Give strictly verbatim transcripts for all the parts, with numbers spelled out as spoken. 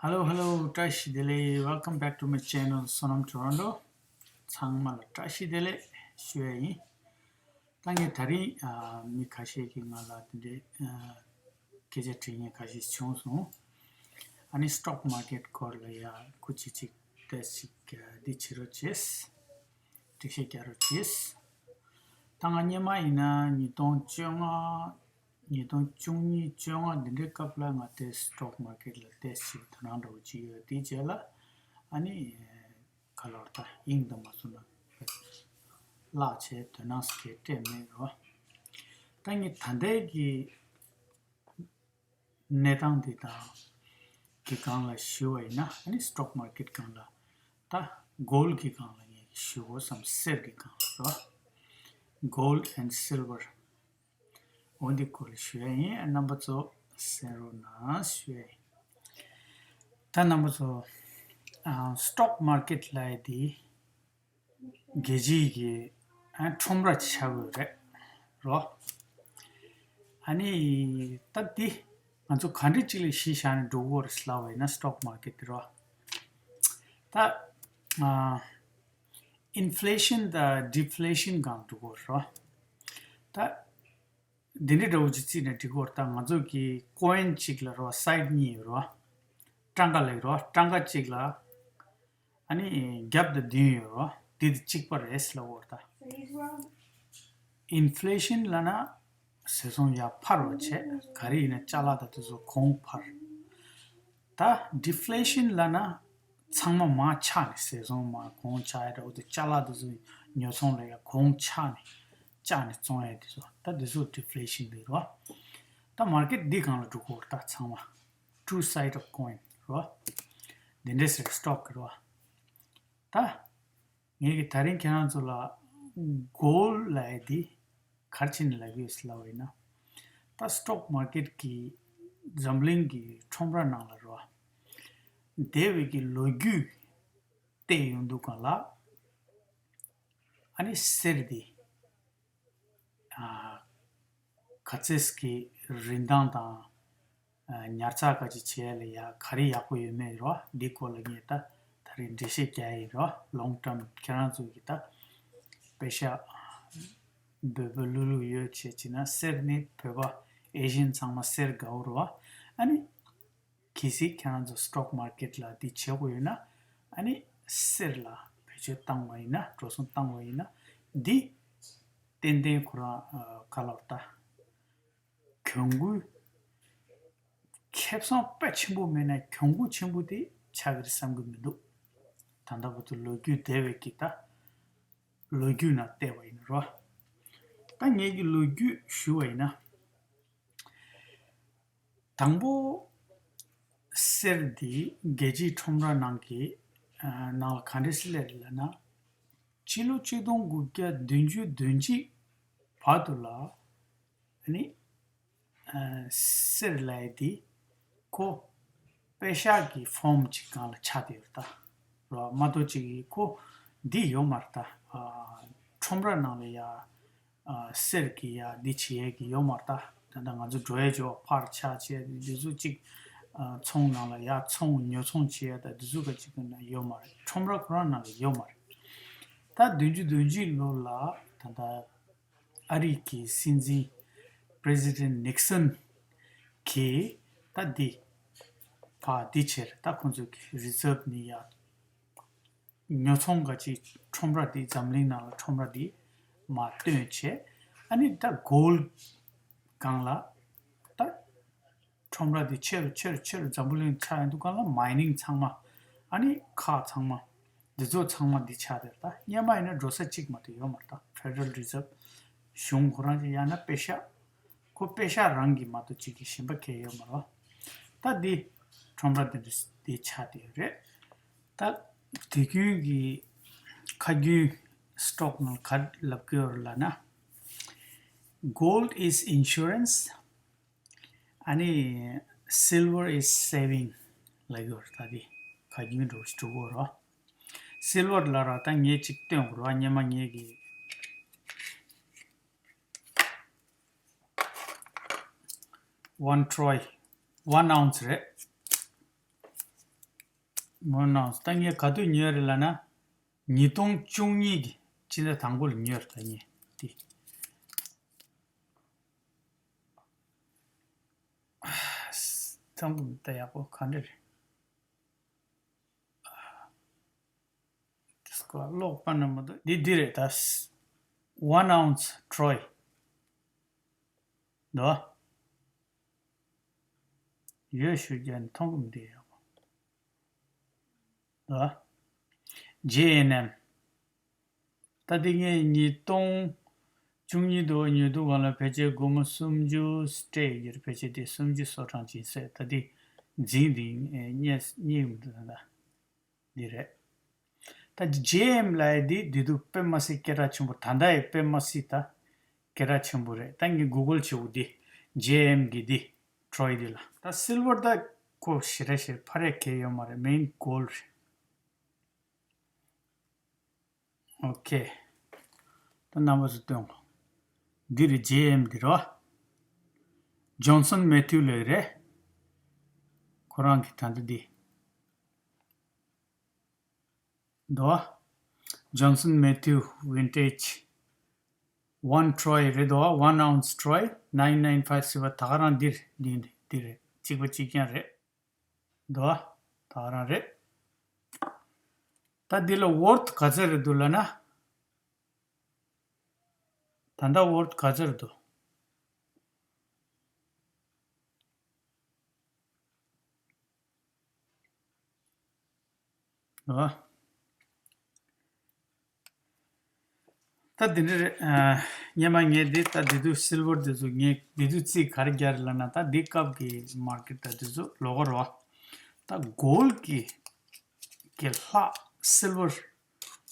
Hello, hello, བཀྲ་ཤིས་བདེ་ལེགས། Welcome back to my channel, Sonam Toronto. ཚང་མ་ལ་བཀྲ་ཤིས་བདེ་ལེགས་ཞུ་ཡ་ཡིན། ད་ངས་དེ་རིང་ཨ་མི་ཁ་ཤས་ཀྱིས་ང་ལ་དེ་འདྲའི་ཨ་སྐད་ཆ་དྲི་མཁན་ཁ་ཤས་བྱུང་སོང་། ཨ་ནི་stock market སྐོར་ལ་ཡ་སྐུ་མཁྱེན་ཅིག་ཏོག་ཙམ་ཅིག་ཨ་འདི་བྱེད་རོགས་བྱེད། འགྲེལ་བཤད་རྒྱག་རོགས་བྱེད། ད་ང་སྔོན་མ་ཡིན་ན་ཉིས་སྟོང་བཅོ་ལྔ། ཉིས་སྟོང་བཅུ་གཉིས་བཅོ་ལྔ་འདི་འདྲའི་སྐབས་ལ་ང་དེ་stock market ལ་ཏོག་ཙམ་དོ་སྣང་འདྲ་བོ་ཅིག་ཡོད། དེའི་རྗེས་ལ་ཨ་ནི་ག་ལོར་ད་དབྱིངས་དང་མ་སོང་ན་བརླག་བྱས་དོ་སྣང་སྐད་སྤྲད་མེད་རོ། ད་ངས་ད་ལྟའི་གི་གནས་སྟངས་འདི་དང་གི་སྒང་ལ་ཞུ་བ་ཡིན་ན། ཨ་ནི་stock market སྒང་ལ་ད་gold གི་སྒང་ལ་ངས་ཞུ་དགོས་བསམ། གསེར་གི་སྒང་ལ་རོ། Gold and silver འོ་འདི་སྐོར་ལ་ཞུ་ཡ་ཡིན། རྣམ་པ་ཚོ་གསན་རོགས་གནང་ཞུ་ཡ་ཡིན། ད་རྣམ་པ་ཚོ་ཨ་stock market ལབ་ཡ་དེ་རྒྱལ་སྤྱིའི་གི་ཨ་ཁྲོམ་ར་ཆགས་ཡོད་རེད་རོ། ཨ་ནི་ད་འདི་ང་ཚོ་ག་འདྲ་ཅིག་ལ་གཞི་བཞག་ནས་འགྲོ་གི་ཡོད་རེད་ལབ་པ་ཡིན་ན། stock market དེ་རོ། ད་ཨ་inflation དང་deflation སྒང་འགྲོ་གི་ཡོད་རེད་རོ། ད་འདི་འདྲའི་འདྲ་བོ་ཅིག་བརྩིས་ནས་འགྲིག་གི་ཡོད་རེད། ད་ང་ཚོ་གི་coin གཅིག་ལ་རོ་side གཉིས་ཡོད་རོ། གྲངས་ཀ་ལབ་ཀྱི་རོ། གྲངས་ཀ་གཅིག་ལ་ཨ་ནི་རྒྱབ་དང་མདུན་ཡོད་རོ། འདི་དེ་གཅིག་པ་རེད་ལབ་ཀྱི་ཡོད་རེད། ད་inflation ལབ་ན་ཟད་སོང་ཡར་འཕར་བ་བྱས། ག་རེ་ཡིན་ན་ཅ་ལག་དང་དེ་ཚོ་གོང་འཕར། ད་deflation ལབ་ན་ཚང་མ་མར་ཆག་ནས་ཟད་སོང་མར་གོང་ཆག་ཡ་འདྲ་བོ་དེ། ཅ་ལག་དེ་ཚོ་ཉོ་ཚོང་ལ་ཡ་གོང་ཆག་ནས་བཅག་ནས་བཙོང་ཡ་དེ་ཚོ། ད་དེ་ཚོ་deflation རེད་རོ། ད་market འདི་སྒང་ལ་འགྲོ་གི་ཡོད་རེད། ད་ཚང་མ་two side of coin རོ། འདི་འདྲས་ཟེར་stock གི་རོ། ད་ངས་ཀྱི་ད་རིང་ཁྱེད་རང་ཚོ་ལ་gold ལབ་ཡ་འདི་ག་རེ་བྱས་ནས་ལབ་ཀྱི་ཡོད་ཟེར་ལབ་པ་ཡིན་ན། ད་stock market གི་འཛམ་གླིང་གི་ཁྲོམ་ར་ནང་ལ་རོ། འདས་པའི་གི་ལོ་རྒྱུས་བལྟས་ཡོང་དུས་སྒང་ལ་ཨ་ནི་གསེར་འདི་ཨ་ག་ཚད་ཀྱི་རིན་ཐང་དང་ཨ་ཉར་ཚགས་ག་ཅིག་བྱེད་ཡ་ལ་ཡ་ག་རེ་ཡག་པོ་ཡོད་མེད་རོ། འདི་སྐོར་ལ་ངས་ད་ད་རེས་འགྲེལ་བཤད་རྒྱག་ཡིན་རོ། long term ཁྱེད་རང་ཚོ་གི་ད་པེ་ཤག་འབོལ་པོ་ལྷུག་ལྷུག་ཡོད་བྱས་བྱས་ན། གསེར་ནི་བོད་པ་ཨེ་ཤི་ཡན་ཚང་མ་གསེར་དགའ་བོ་རོ། ཨ་ནི་གལ་སྲིད་ཁྱེད་རང་ཚོ་stock market ལ་འདི་བྱེད་དགོས་ཡོད་ན། ཨ་ནི་གསེར་ལ་བེད་སྤྱོད་བཏང་བ་ཡིན་ན། འགྲོ་སོང་བཏང་བ་ཡིན་ན། འདི་ཏན་ཏན་ཁོ་རང་ཨ་ག་ལབ་ད་གྱོང་གུན་ཁེ་བཟང་དཔེ་ཆེན་པོ་མེད་ན་གྱོང་གུན་ཆེན་པོ་དེ་ཆགས་ཀྱི་རེད་བསམ་གྱི་མི་འདུག་ད་ལྟ་བར་དུ་ལོ་རྒྱུས་འདས་པའི་གི་ད་ལོ་རྒྱུས་ནང་བལྟས་པ་ཡིན་ན་རོ། ད་ངས་ཀྱི་ལོ་རྒྱུས་ཞུ་བ་ཡིན་ན། དང་པོ་གསེར་འདི་རྒྱལ་སྤྱིའི་ཁྲོམ་ར་ནང་གི་ཨ་ནང་ལ་ག་འདྲས་སླེབས་རེད་ལབ་ན། ཕྱི་ལོ་ཆིག་སྟོང་དགུ་བརྒྱ་བདུན་ཅུ་དོན་གཅིག་བར་དུ་ལ་ཨ་ནི་ཨ་གསེར་ལབ་ཡ་འདི་ཁོ་པེ་ཤག་གི་form ཅིག་སྒང་ལ་ཆགས་བསྡད་ཡོད་རེད་ད། རོ། མ་གཏོགས་ཅིག་གི་ཁོ་འདི་ཡོད་མ་རེད་ད། ཨ་ཁྲོམ་ར་ནང་ལ་ཡ་ཨ་གསེར་གྱི་ཡ་འདི་བྱེད་ཡས་ཀྱི་ཡོད་མ་རེད་ད། ད་ལྟ་ང་ཚོ་འགྲོ་ཡས་འགྲོ་བ་ཕར་ཆག་བྱས་འདི་ཚོ་ཅིག་ཨ་ཚོང་ནང་ལ་ཡ་ཚོང་ཉོ་ཚོང་བྱེད་ཡས་ད་འདི་ཚོ་ག་ཅིག་གི་ནང་ཡོད་མ་རེད། ཁྲོམ་ར་ཁོ་རང་ནང་ལ་ཡོད་མ་རེད། ད་བདུན་ཅུ་དོན་གཅིག་ལོ་ལ་ད་ལྟ་ཨ་རི་གི་སྲིད་འཛིན་President Nixon གིས་ད་འདི་ཕ་འདི་ཕྱིར་ད་ཁོང་ཚོ་གི་reserve ནི་ཡ་ཉོ་ཚོང་ག་ཅིག་ཁྲོམ་ར་འདི་འཛམ་གླིང་ནང་ལ་ཁྲོམ་ར་འདི་མར་བཏོན་བྱས། ཨ་ནི་ད་gold སྒང་ལ་ད་ཁྲོམ་ར་འདི་ཆེ་རུ་ཆེ་རུ་ཆེ་རུ་འཛམ་བུ་གླིང་ཆགས་ཡོང་དུས་སྒང་ལ་mining ཚང་མ་ཨ་ནི་ཁག་ཚང་མ་འདི་ཚོ་ཚང་མ་འདི་ཆགས་བསྡད། ད་སྔོན་མ་ཡིན་ན་འགྲོ་ས་གཅིག་མ་གཏོགས་ཡོད་མ་རེད། ད་Federal Reserve གཞུང་ཁོ་རང་གི་ཡང་ན་པེ་ཤག་ཁོ་པེ་ཤག་རང་གི་མ་གཏོགས་གཅིག་གི་གཞན་པ་གང་ཡང་ཡོད་མ་རེད། ད་འདི་ཁྲོམ་ར་འདི་འདྲ་འདི་ཆགས་བསྡད་ཡོད་རེད། ད་དུས་རྒྱུན་གྱི་ཁ་རྒྱུན་stock ནང་ག་རེ་ལབ་ཀྱི་ཡོད་རེད་ལབ་ན། Gold is insurance. ཨ་ནི་silver is saving ལབ་ཀྱི་ཡོད་རེད། ད་འདི་ཁ་རྒྱུན་འགྲོ་འགྲོ་གི་ཡོད་རེད། Silver ལབ་ར་ད་ངས་ཅིག་སྟོན་དགོས་རེད་པ། སྔོན་མ་ངས་ཀྱི་one troy, one ounce རེད། མོ་ནང་ད་ངས་ག་དུས་ཉོས་རེད་ལབ་ན། ཉིས་སྟོང་བཅུ་གཉིས་ཀྱི་ཕྱི་ཟླ་དང་པོ་ལ་ཉོས་རེད་ད་ངས་དེ། ཐང་གུ་ད་ཡག་པོ་ག་འདྲ་རེད། དེ་སྐོར་ཀློག་པ་ན་མ་གཏོགས་འདི་འདི་རེད་ད། One ounce Troy འདུག་ཡོད་ཞུ་རྒྱ་ནི་མཐོང་གི་མི་འདུག་ཡག་པོ་འདུག J and M། ད་འདི་ངས་ཉིས་སྟོང་བཅུ་གཉིས་དུ་ཉོས་དུས་སྒང་ལ་ཕལ་ཆེར་སྒོར་མོ་སུམ་ཅུ་སྤྲད་ཡོད་རེད། ཕལ་ཆེར་དེ་སུམ་ཅུ་སོ་གྲངས་ཅིག་ཟེར། ད་འདི་འཛིན་འདི་རྙེད་རྙེད་མི་འདུག་ད་འདི་རེད། ད་J M ལབ་ཡ་འདི་འདི་དུས་དཔེ་མ་སྲིད་སྐད་གྲགས་ཆེན་པོ། ད་ལྟ་ཡི་དཔེ་མ་སྲིད་ད་སྐད་གྲགས་ཆེན་པོ་རེད། ད་ངས་Google བྱེད་འོ་འདི་J M གི་འདི་Troy འདི་ལ། ད་silver ད་ཁོ་ཞེ་དྲག་ཞེ་ཕ་རེ་གལ་ཡོད་མ་རེད། main gold རེད། ཨོ་ཁེ། ད་རྣམ་པ་ཚོ་སྟོན་གོ། འདི་རེད། J M འདི་རོ། Johnson Matthey ལོས་རེད། ཁོ་རང་གི་ད་ལྟ་འདི་འདུག Johnson Matthey vintage one Troy རེད་དོ། One ounce Troy nine nine five silver ད་ག་རང་འདིར་འདི་འདི་རེད། གཅིག་པ་གཅིག་རྐྱང་རེད། འདུག་བ། ད་ག་རང་རེད། ད་འདི་ལ་worth ག་ཚད་རེད་འདུག་ལབ་ན། ད་ལྟ་worth ག་ཚད་རེད་འདུག་འདུག་བ། ད་འདི་འདྲ་རེད། ཨ། སྔོན་མ་ངས་འདི་ད་འདི་དུས་silver འདི་ཚོ་ངས་འདི་དུས་རྩིས་ག་རེ་རྒྱག་རེད་ལབ་ན། ད་འདི་སྐབས་ཀྱི་market ད་འདི་ཚོ་ལོགས་ཀ་རེད་བ། ད་gold གི་གི་ལྷག་silver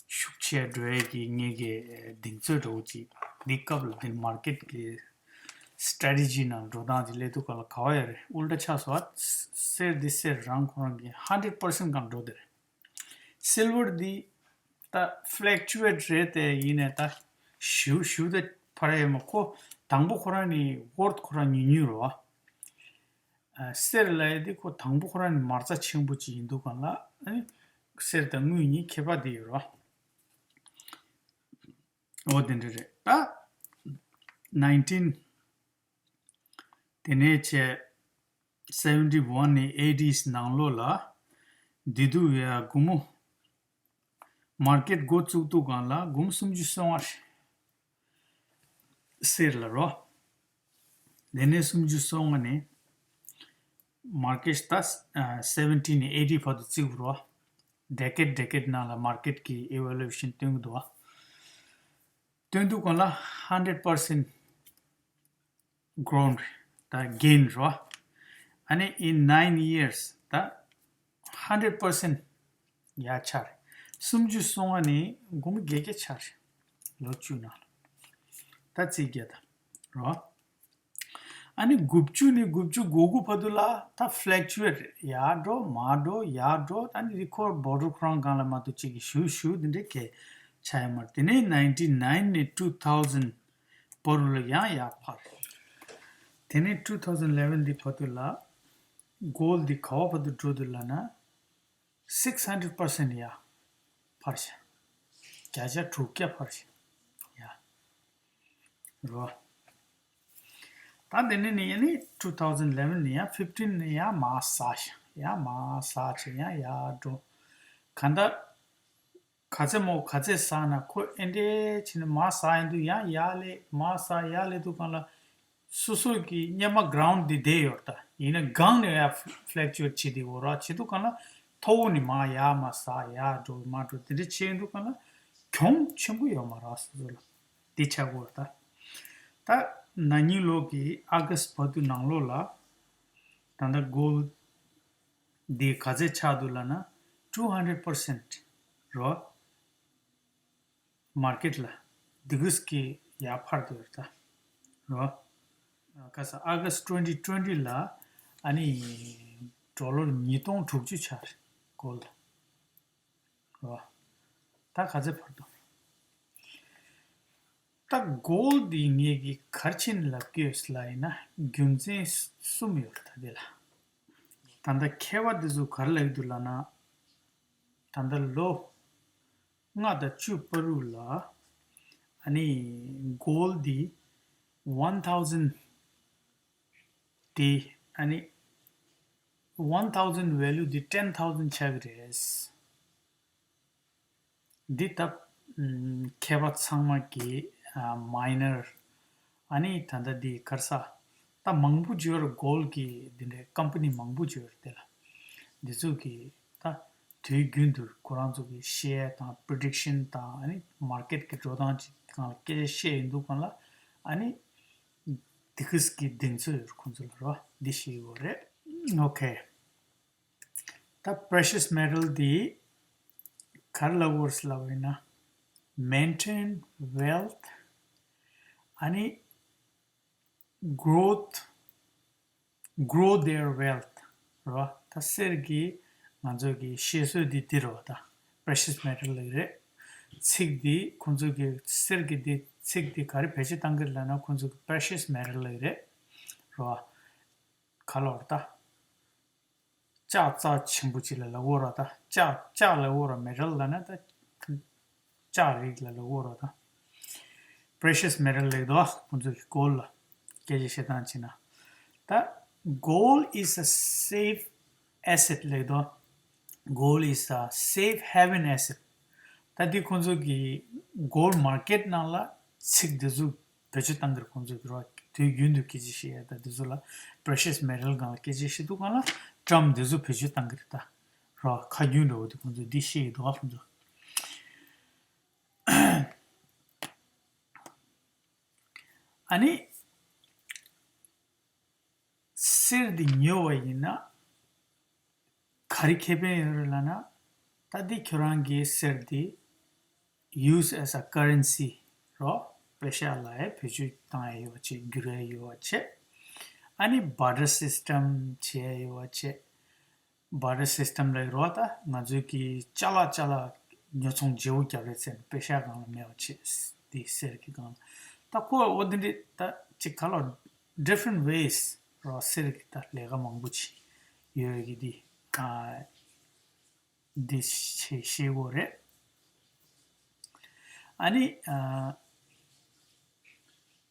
ཤུགས་ཆེ་འགྲོ་ཡས་ཀྱི་ངེད་ཀྱི་གདེང་ཚོད་འདྲ་བོ་ཅིག་འདི་སྐབས་ལ་འདི་market གི་strategy ནང་འགྲོ་སྟངས་ཀྱི་སླེབས་དུས་སྒང་ལ་ག་བ་ཡོད་རེད། ཨུལ་ཊ་ཆགས་སོང་བ། གསེར་འདི་གསེར་རང་ཁོ་རང་གི་hundred percent གང་འགྲོ་དེ་རེད། Silver འདི་ད་fluctuate རེད་དེ། ཡིན་ནའི་ད་ཞུ་ཞུ་ད་ཕར་ཡོད་མ། ཁོ་དང་པོ་ཁོ་རང་ནི་worth ཁོ་རང་ཉུང་ཉུང་རེད་བ། ཨ། གསེར་ལབ་ཡ་དེ་ཁོ་དང་པོ་ཁོ་རང་ནི་མ་རྩ་ཆེན་པོ་ཅིག་ཡིན་དུས་སྒང་ལ། ཨ་ནི་གསེར་དང་དངུལ་གཉིས་ཁྱད་པར་དེ་ཡོད་རེད་བ། འོ་དེ་འདྲ་རེད། ད་nineteen དེ་ནས་བྱས་seventy one ནས eighties ནང་ལོགས་ལ་འདི་དུས་ཡ་སྒོར་མོ་market འགོ་བཙུགས་དུས་སྒང་ལ་སྒོར་མོ་སུམ་ཅུ་སོ་ལྔ་རེད། གསེར་ལ་རོ། དེ་ནས་སུམ་ཅུ་སོ་ལྔ་ནས་market ད་seventy ནས་eighty བར་དུ་བརྩིས་རོ། decade decade ནང་ལ་market གི་evolution སྟོན་གྱི་འདུག་བ། སྟོན་དུས་སྒང་ལ་hundred percent grown ད་gain རོ། ཨ་ནི་in nine years ད་hundred percent ཡར་ཆག་རེད། སུམ་ཅུ་སོ་ལྔ་ནས་སྒོར་མོ་བརྒྱད་བརྒྱ་ཆག་རེད། ལོ་བཅུ་ནང་ལ་ད་རྩིས་རྒྱག་ད་རོ། ཨ་ནི་དགུ་བཅུ་ནས་དགུ་བཅུ་གོ་དགུ་བར་དུ་ལ་ད་fluctuate རེད། ཡར་འགྲོ་མར་འགྲོ་ཡར་འགྲོ། ཨ་ནི་རི་ཁོར་བོ་ཌར་ཁོ་རང་སྒང་ལ་མ་གཏོགས་གཅིག་གི་ཞུ་ཞུ་དེ་འདྲའི་གལ་ཆགས་ཡོད་མ་རེད། དེ་ནས་ninety nine ནས་two thousand བར་ལ་ཡང་ཡར་འཕར། དེ་ནས་two thousand eleven འདི་བར་དུ་ལ་gold འདི་ག་བ་བར་དུ་འགྲོ་འདུག་ལབ་ན། six hundred percent ཡར་འཕར་ཤག་བརྒྱ་ཆ་དྲུག་བརྒྱ་འཕར་ཤག་ཡ། རོ། ད་དེ་ནས་ནི་ཡ་ནི་two thousand eleven ནས་ཡང་fifteen ནས་ཡང་མར་ཟག་ཤག་ཡང་མར་ཟག་བྱས་ཡང་ཡར་འགྲོ། གང་ལྟར་ག་ཚད་མོ་ག་ཚད་ཟག་ན་ཁོ་ཨེ་འདྲས་བྱས་ནས་མར་ཟག་ཡིན་དུས་ཡང་ཡར་སླེབས། མར་ཟག་ཡར་སླེབས་དུས་སྒང་ལ་སོ་སོ་གི་སྔོན་མ་ground འདི་བསྡད་ཡོད་རེད། ད་ཡིན་ན་སྒང་ནས་ཡར་fluctuate བྱེད་དེ་འོ་ར་བྱེད་དུས་སྒང་ལ་མཐོ་བོ་ནས་མར་ཡར་མར་ཟག་ཡར་འགྲོ་མར་འགྲོ་དེ་འདྲ་བྱེད་ཡོང་དུས་སྒང་ལ་གྱོང་ཆེན་པོ་ཡོད་མ་རེད་སོ་སོ་ལ། འདི་ཆགས་ཀྱི་ཡོད་རེད། ད་ད་ན་ནིང་ལོ་གི་August བར་དུ་ནང་ལོགས་ལ་ད་ལྟ་gold འདི་ག་ཚད་ཆག་འདུག་ལབ་ན་two hundred percent རོ། market ལ་འདི་གུས་ཀྱི་ཡར་འཕར་འདུག་རེད་ད་རོ། ཁ་ས་August twenty twenty ལ་ཨ་ནི་ཌོ་ལར་ཉིས་སྟོང་དྲུག་ཅུ་ཆག་རེད་gold རོ། ད་ག་ཚད་འཕར་འདུག་ད་gold འདི་ངེད་ཀྱིས་ག་རེ་བྱས་ནས་ལབ་ཀྱི་ཡོད་ལབ་ཡིན་ན་རྒྱུ་མཚན་གསུམ་ཡོད་རེད་ད་འདི་ལ། ད་ལྟ་མཁས་པ་འདི་ཚོ་ག་རེ་ལབ་ཀྱི་འདུག་ལབ་ན། ད་ལྟ་ལོ་ལྔ་དང་བཅུ་བར་དུ་ལ་ཨ་ནི་gold འདི་one thousand འདི་ཨ་ནི་one thousand value འདི་ten thousand ཆགས་ཀྱི་རེད། འདི་ད་ཨམ་མཁས་པ་ཚང་མ་གིས་ཨ་miner ཨ་ནི་ད་ལྟ་འདི་ག་རེ་ཟེར། ད་མང་པོ་ཅིག་ཡོད་རེད། gold གི་འདི་འདྲའི་company མང་པོ་ཅིག་ཡོད་རེད། དེ་ལ་འདི་ཚོ་གིས་ད་དུས་རྒྱུན་དུ་ཁོ་རང་ཚོ་གི་share དང་prediction དང་ཨ་ནི་market གི་འགྲོ་སྟངས་ཅིག་སྒང་ལ་སྐད་ཆ་བཤད་ཡོང་དུས་སྒང་ལ་ཨ་ནི་འདི་གིས་གི་གདེང་ཚོད་ཡོད་རེད་ཁོང་ཚོ་ལ་རེད་བ། འདི་ཤེས་དགོས་རེད། Okay. ད་precious metal འདི་ག་རེ་ལབ་དགོས་རེད་ལབ་པ་ཡིན་ན། Maintain wealth ཨ་ནི་growth, grow their wealth རེད་བ། ད་གསེར་གྱི་ང་ཚོ་གི་བཤད་སྲོལ་འདི་འདི་རེད་བ། ད་precious metal ལབ་ཀྱི་རེད། ཚིག་འདི་ཁོང་ཚོ་གི་གསེར་གྱི་འདི་ཚིག་འདི་ག་རེ་བེད་སྤྱོད་བཏང་གི་རེད་ལབ་ན། ཁོང་ཚོ་གི་precious metal ལབ་ཀྱི་རེད། རེད་བ། ག་ལབ་རེད་ད། ལྕགས་རྩ་ཆེན་པོ་ཅིག་ལ་ལབ་དགོས་རེད་ད། ལྕགས་ལྕགས་ལབ་དགོས་རེད། metal ལབ་ན་ད་ལྕགས་རིགས་ལ་ལབ་དགོས་རེད་ད། precious metal ལབ་དོ། ཁོང་ཚོ་གི་gold ལ་སྐད་ཆ་བཤད་སྟངས་བྱས་ན། ད་gold is a safe asset ལབ་དོ། Gold is a safe haven asset. ད་འདི་ཁོང་ཚོ་གི་gold market ནང་ལ་ཚིག་འདི་ཚོ་བེད་སྤྱོད་བཏང་གི་རེད། ཁོང་ཚོ་གི་རོ་དུས་རྒྱུན་དུ་སྐད་ཆ་བཤད་ཡ་ད་འདི་ཚོ་ལ་precious metal སྒང་ལ་སྐད་ཆ་བཤད་དུས་སྒང་ལ་term འདི་ཚོ་བེད་སྤྱོད་བཏང་གི་རེད་ད། རོ་ཁ་རྒྱུན་འདྲ་བོ་དེ་ཁོང་ཚོ་འདི་བཤད་ཀྱི་འདུག་ཨ། ཁོང་ཚོ་ཨ་ནི་གསེར་འདི་ཉོ་བ་ཡིན་ན་ག་རེ་ཁེ་ཕན་ཡོད་རེད་ལབ་ན། ད་འདི་ཁྱོད་རང་གི་གསེར་འདི་use as a currency རོ། པེ་ཤ་ལ་ཡ་བེད་སྤྱོད་བཏང་ཡ་ཡོད་པ་བྱེད། བསྒྱུར་ཡ་ཡོད་པ་བྱེད། ཨ་ནི་barter system བྱེད་ཡ་ཡོད་པ་བྱེད། barter system ལབ་རོ། ད་ང་ཚོའི་གི་ཅ་ལག་ཅ་ལག་ཉོ་ཚོང་བརྗེ་པོ་རྒྱབ་རེས་ཟེར་ནས་པེ་ཤ་སྒང་ལ་མེད་པ་བྱེད། འདི་གསེར་གྱི་སྒང་ལ། ད་ཁོ་འོ་འདི་འདྲི་ད་ཅིག་ག་ལ་different ways རོ། གསེར་གྱི་ད་ལས་ཀ་མང་པོ་ཅིག་ཡོད་གི། འདི་ཨ་འདི་ཤེས་ཤེས་དགོས་རེད། ཨ་ནི་ཨ་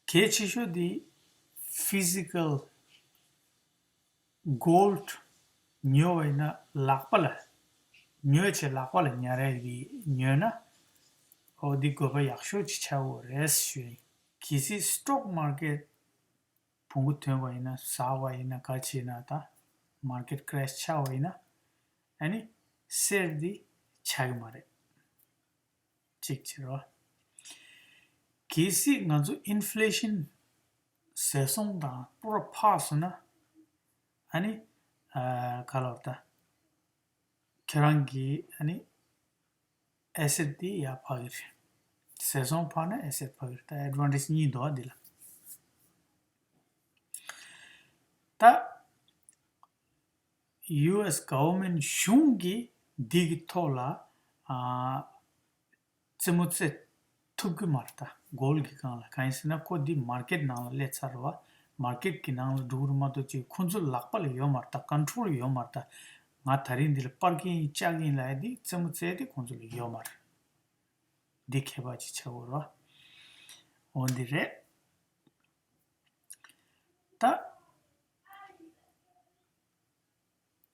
གལ་ཆེ་ཤོས་འདི་physical gold ཉོ་བ་ཡིན་ན་ལག་པ་ལ་ཉོས་བྱས་ལག་པ་ལ་ཉར་ཡ་གི་ཉོས་ན་འོ་འདི་དགོས་པ་ཡག་ཤོས་ཅིག་ཆགས་ཡོད་རེད་ཞུ་ཡིན། གལ་སྲིད་stock market བོང་གུ་ཐོན་པ་ཡིན་ན་ཟག་པ་ཡིན་ན་ག་བྱེད་ན་ད་market crash ཆགས་པ་ཡིན་ན་ཨ་ནི་གསེར་འདི་ཆགས་ཀྱི་མ་རེད། གཅིག་བྱེད་རོགས། གལ་སྲིད་ང་ཚོ་inflation ཟད་སོང་དང་པོར་འཕར་སོང་ན་ཨ་ནི་ཨ་ག་ལབ་ད། ཁྱེད་རང་གི་ཨ་ནི་asset དེ་ཡར་འཕར་གི་རེད། ཟད་སོང་འཕར་ན་asset འཕར་གི་རེད། ད་advantage གཉིས་འདུག་ཨ་འདི་ལ། ད་ཡུ་ཨེས་government གཞུང་གིས་འདི་གི་ཐོག་ལ་ཨ་རྩེད་མོ་རྩེ་ཐུབ་ཀྱི་མ་རེད། ད་gold གི་སྒང་ལ་གང་ཡིན་ཟེར་ན་ཁོ་འདི་market ནང་ལ་སླེབས་ཚར་བ། market གི་ནང་ལ་འགྲོ་གི་རེད་མ་གཏོགས་ཅིག་ཁོ་ཚོ་ལག་པ་ལ་ཡོད་མ་རེད། ད་control ཡོད་མ་རེད། ད་ང་ད་རིང་འདི་ལ་སྤར་གི་ཡིན་བཅག་གི་ཡིན་ལབ་ཡ་འདི་རྩེད་མོ་རྩེ་ཡ་འདི་ཁོ་ཚོ་ལ་ཡོད་མ་རེད། འདི་ཁྱད་པར་ཅིག་ཆགས་ཡོད་རེད་བ། འོ་འདི་རེད།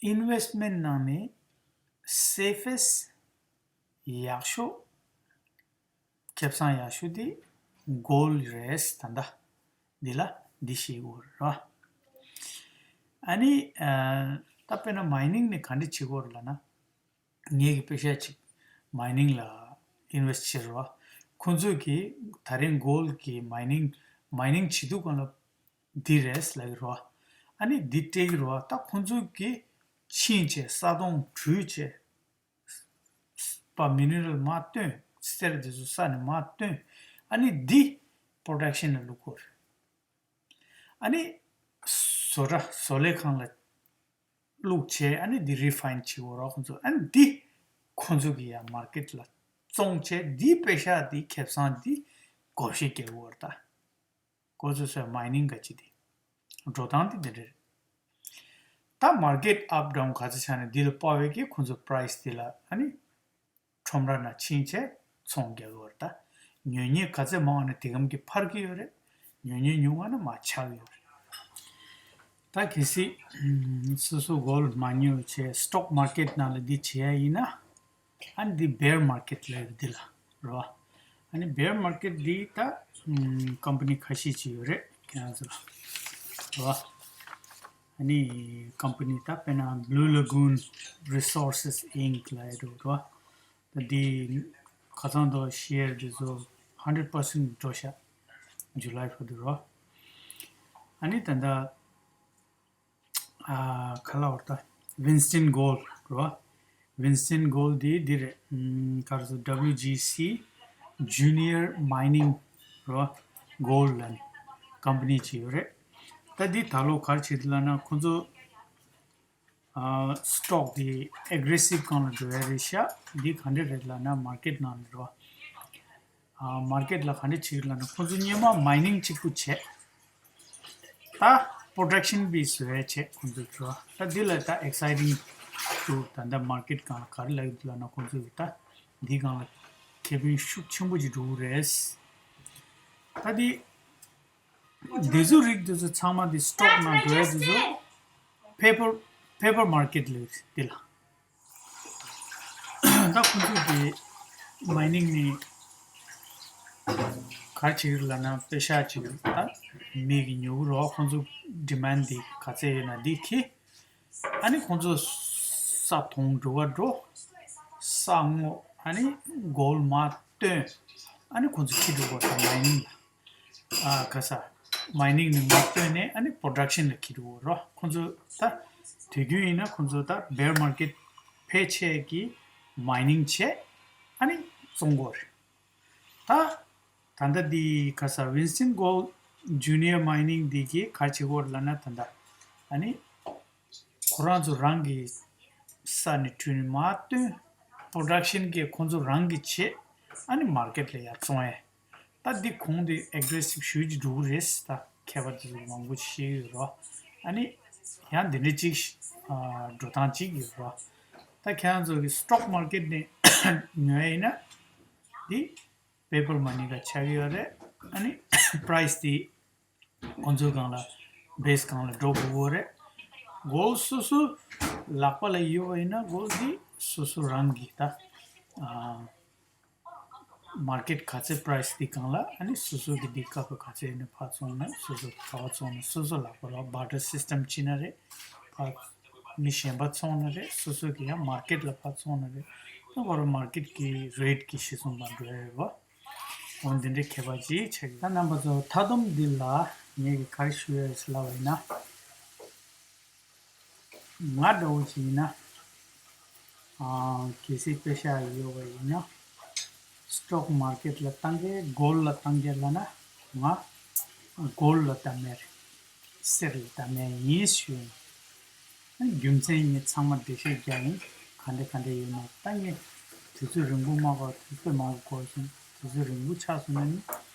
ད་investment ནང་ནས་safest ཡག་ཤོས་ཁེ་བཟང་ཡག་ཤོས་དེ་gold རེད། ད་ལྟ་འདི་ལ་འདི་ཤེས་དགོས་རེད་བ། ཨ་ནི་ཨ་ད་དཔེར་ན་mining ནས་ག་འདྲ་བྱེད་དགོས་རེད་ལབ་ན། ངེད་ཀྱི་པེ་ཤ་ཅིག་mining ལ་invest བྱེད་རོགས། ཁོང་ཚོས་ཀྱི་ད་རིང་gold གི་mining mining བྱེད་དུས་སྒང་ལ་འདི་རེད་ལབ་ཀྱི་རོགས། ཨ་ནི་འདི་སྤྲད་ཀྱི་རོགས། ད་ཁོང་ཚོས་ཀྱི་ཕྱིན་བྱས་ས་དོང་བྲུས་བྱས་པ་mineral མར་བཏོན། གསེར་འདི་ཚོ་ས་ནས་མར་བཏོན། ཨ་ནི་འདི་production ལ་བླུག་དགོས་རེད། ཨ་ནི་བཟོ་གྲྭ་བཟོ་ལས་ཁང་ལ་བླུགས་བྱས་ཨ་ནི་འདི་refine བྱེད་དགོས་རོགས་ཁོང་ཚོ། ཨ་ནི་འདི་ཁོང་ཚོ་གི་ཡང་market ལ་བཙོང་བྱས་འདི་པེ་ཤ་འདི་ཁེ་བཟང་འདི་བགོ་བཤའ་རྒྱག་དགོས་རེད། ད་ཁོ་ཚོ་སོའི་mining ག་ཅི་འདི་འགྲོ་སྟངས་འདི་འདི་རེད། ད་market up down ག་ཚོད་ཆགས་ནས་འདི་ལ་དཔའ་བའི་གི་ཁོང་ཚོ་price འདི་ལ་ཨ་ནི་ ཁྲོམ་ར་ནང་ཕྱིན་བྱས་ཚོང་རྒྱག་གི་ཡོད་རེད། ད་ཉོ་མཁན་ག་ཚད་མང་བ་ན་དེ་གམ་གྱི་འཕར་གྱི་ཡོད་རེད། ཉོ་མཁན་ཉུང་བ་ན་མར་ཆག་གི་ཡོད་རེད། ད་གལ་སྲིད་ཨམ་སོ་སོ་གོལ་མ་ཉོས་བྱས་སི་ཊོག་མར་ཀེཊ་ནང་ལ་འདི་བྱེད་ཡ་ཡིན་ན། ཨ་ནི་འདི་བེར་མར་ཀེཊ་ལབ་ཡོད་འདི་ལ་རེད་བ། ཨ་ནི་བེར་མར་ཀེཊ་འདི་ད་ཨམ་ཀམ་པ་ནི་ཁ་ཤས་ཅིག་ཡོད་རེད་ཁྱེད་རང་ཚོ་ལ་རེད་བ། ཨ་ནི་ཀམ་པ་ནི་ད་དཔེར་ན་Blue Lagoon Resources Inc ལབ་ཡ་འདུག་རེད་བ། ད་འདི་ཁ་སང་དུ་ཤེར་འདི་ཚོ་hundred percent འགྲོ་ཤག July བར་དུ་རེད་བ། ཨ་ནི་ད་ལྟ་ཨ་ག་ལབ་དགོས་རེད་ད། Winston Gold རེད་བ། Winston Gold འདི་འདི་རེད། ཨམ་ག་རེ་ཟེར་W G C Junior Mining རེད་བ། Gold ལབ་ནས་ཀམ་པ་ནི་ཅིག་ཡོད་རེད། ད་འདི་ད་ལོ་ག་རེ་བྱེད་འདུག་ལབ་ན་ཁོང་ཚོ་ཨ་སི་ཊོག་འདི་ཨེག་རེ་སིབ་སྒང་ལ་འགྲོ་ཡ་རེད་ཤག་འདི་ག་འདྲ་རེད་ལབ་ན་མར་ཀེཊ་ནང་ནས་རེད་བ། ཨ་མར་ཀེཊ་ལ་ག་འདྲ་བྱེད་ཀྱི་ལབ་ན་ཁོང་ཚོ་སྔོན་མ་མའི་ནིང་གཅིག་པུ་བྱས། ད་པོ་རོ་ཌག་ཤན་བི་བཟོ་ཡ་བྱས་ཁོང་ཚོས་བྱས། ད་འདི་ལ་ད་ཨེག་སའི་ཊིང་འདུག་ད་ལྟ་མར་ཀེཊ་སྒང་ལ་ག་རེ་ལབ་ཀྱི་འདུག་ལབ་ན་ཁོང་ཚོས་ད་འདི་སྒང་ལ་ཁེ་ཕན་ཤུགས་ཆེན་པོ་ཅིག་འགྲོ་གི་རེད། ད་འདི་འདི་ཚོ་རིགས་འདི་ཚོ་ཚང་མ་འདི་སི་ཊོག་ནང་འགྲོ་ཡ་འདི་ཚོ་པེ་པར་པེ་པར་མར་ཀེཊ་ལབ་འདི་ལ། ད་ཁོང་ཚོ་གི་མའི་ནིང་ནི་ག་རེ་བྱེད་ཀྱི་ལབ་ན་པེ་ཤག་ཅིག་ད་མི་གི་ཉོ་གི་རོགས། ཁོང་ཚོ་ཌི་མན་འདི་ག་ཚད་ཡོད་ན་འདི་ཁྱེར། ཨ་ནི་ཁོང་ཚོ་ས་དོང་འགྲོ་བ་འགྲོ། ས་སྔོག་ཨ་ནི་གོལ་མར་བཏོན། ཨ་ནི་ཁོང་ཚོ་ཁྱེར་འགྲོ་བ་དང་མའི་ནིང་ལ། ཨ་ག་ས། མའི་ནིང་ནས་མར་བཏོན་ནས་ཨ་ནི་པོ་རོ་ཌག་ཤན་ལ་འཁྱེར་འགྲོ་རོགས། ཁོང་ཚོ་ད་དུས་རྒྱུན་ཡིན་ན་ཁོང་ཚོ་ད་བེར་མར་ཀེཊ་ཕལ་ཆེར་གྱི་མའི་ནིང་བྱས་ཨ་ནི་བཙོང་གི་ཡོད་རེད། ད་ད་ལྟ་འདི་ག་ས་Winston Gold Junior Mining འདི་གིས་ག་རེ་བྱེད་ཀྱི་ཡོད་རེད་ལབ་ན་ད་ལྟ་ཨ་ནི་ཁོ་རང་ཚོ་རང་གི་ས་ནས་འཕྲུལ་ནས་མར་བཏོན། པོ་རོ་ཌག་ཤན་གྱི་ཁོང་ཚོ་རང་གིས་བྱས་ཨ་ནི་མར་ཀེཊ་ལ་ཡར་བཙོང་ཡས། ད་འདི་གོང་དེ་ཨེག་རེ་སིབ་ཞེ་ཅིག་འགྲོ་གི་རེད། ད་མཁས་པ་དེ་ཚོ་མང་པོ་ཞིག་ཡོད་རེད། ཨ་ནི་ཡང་འདི་འདྲ་ཅིག་ཨ་འགྲོ་སྟངས་ཅིག་ཡོད་རེད། ད་ཁྱེད་རང་ཚོ་གི་སི་ཊོག་མར་ཀེཊ་ནས་ཉོ་ཡ་ཡིན་ན་འདི་པེ་པར་མ་ནི་ག་ཆགས་ཀྱི་ཡོད་རེད། ཨ་ནི་པ་རའི་སི་དེ་ཁོང་ཚོའི་སྒང་ལ་བེ་སི་སྒང་ལ་འགྲོ་དགོས་ཀྱི་ཡོད་རེད། གོལ་སོ་སོ་ལག་པ་ལ་ཡོད་པ་ཡིན་ན་གོལ་འདི་སོ་སོ་རང་གི་ད་ཨ་མར་ཀེཊ་ག་ཚད་པ་རའི་སི་དེ་སྒང་ལ་ཨ་ནི་སོ་སོ་གི་འདི་ཁ་ཁ་ག་ཚད་ཡོད་ན་ཕར་བཙོང་ན་སོ་སོ་ག་བ་བཙོང་ན་སོ་སོ་ལག་པ་ལ་བར་ཊར་སིས་ཊམ་བྱེད་ན་རེད། ཕར་མི་གཞན་པ་བཙོང་ན་རེད། སོ་སོ་གི་ཡང་མར་ཀེཊ་ལ་ཕར་བཙོང་ན་རེད། ད་གོ་ར་མར་ཀེཊ་གི་རེཊ་གི་གཞི་བཟུང་བ་འགྲོ་ཡ་ཡོད་པ། འོ་འདི་འདྲའི་མཁས་པ་ཅིག་ཆགས་ཀྱི། ད་རྣམ་པ་ཚོ་མཐའ་སྡོམ་འདི་ལ་ངས་ཀྱི་ག་རེ་ཞུ་ཡ་ཡོད་ཟེར་ལབ་པ་ཡིན་ན། ང་འདྲ་བོ་ཅིག་ཡིན་ན། ཨ་གལ་སྲིད་པེ་ཤག་ཡོད་པ་ཡིན་ན། སི་ཊོག་མར་ཀེཊ་ལ་བཏང་གི་གོལ་ལ་བཏང་གི་ལབ་ན། ང་གོལ་ལ་བཏང་མེད་རེད། གསེར་ལ་བཏང་མེད་ཡིན་ཞུ་ཡིན། རྒྱུ་མཚན་ངས་ཚང་མ་འགྲེལ་བཤད་རྒྱག་ཡིན། ག་འདྲ་ག་འདྲ་ཡོད་མེད་ད་ངས་དུས་ཚོད་རིང་པོ་མ་འགོར། དུས་ཚོད་མང་པོ་འགོར་སོང་། དུས་ཚོད་རིང་པོ་ཆགས་སོང་ན་ནི་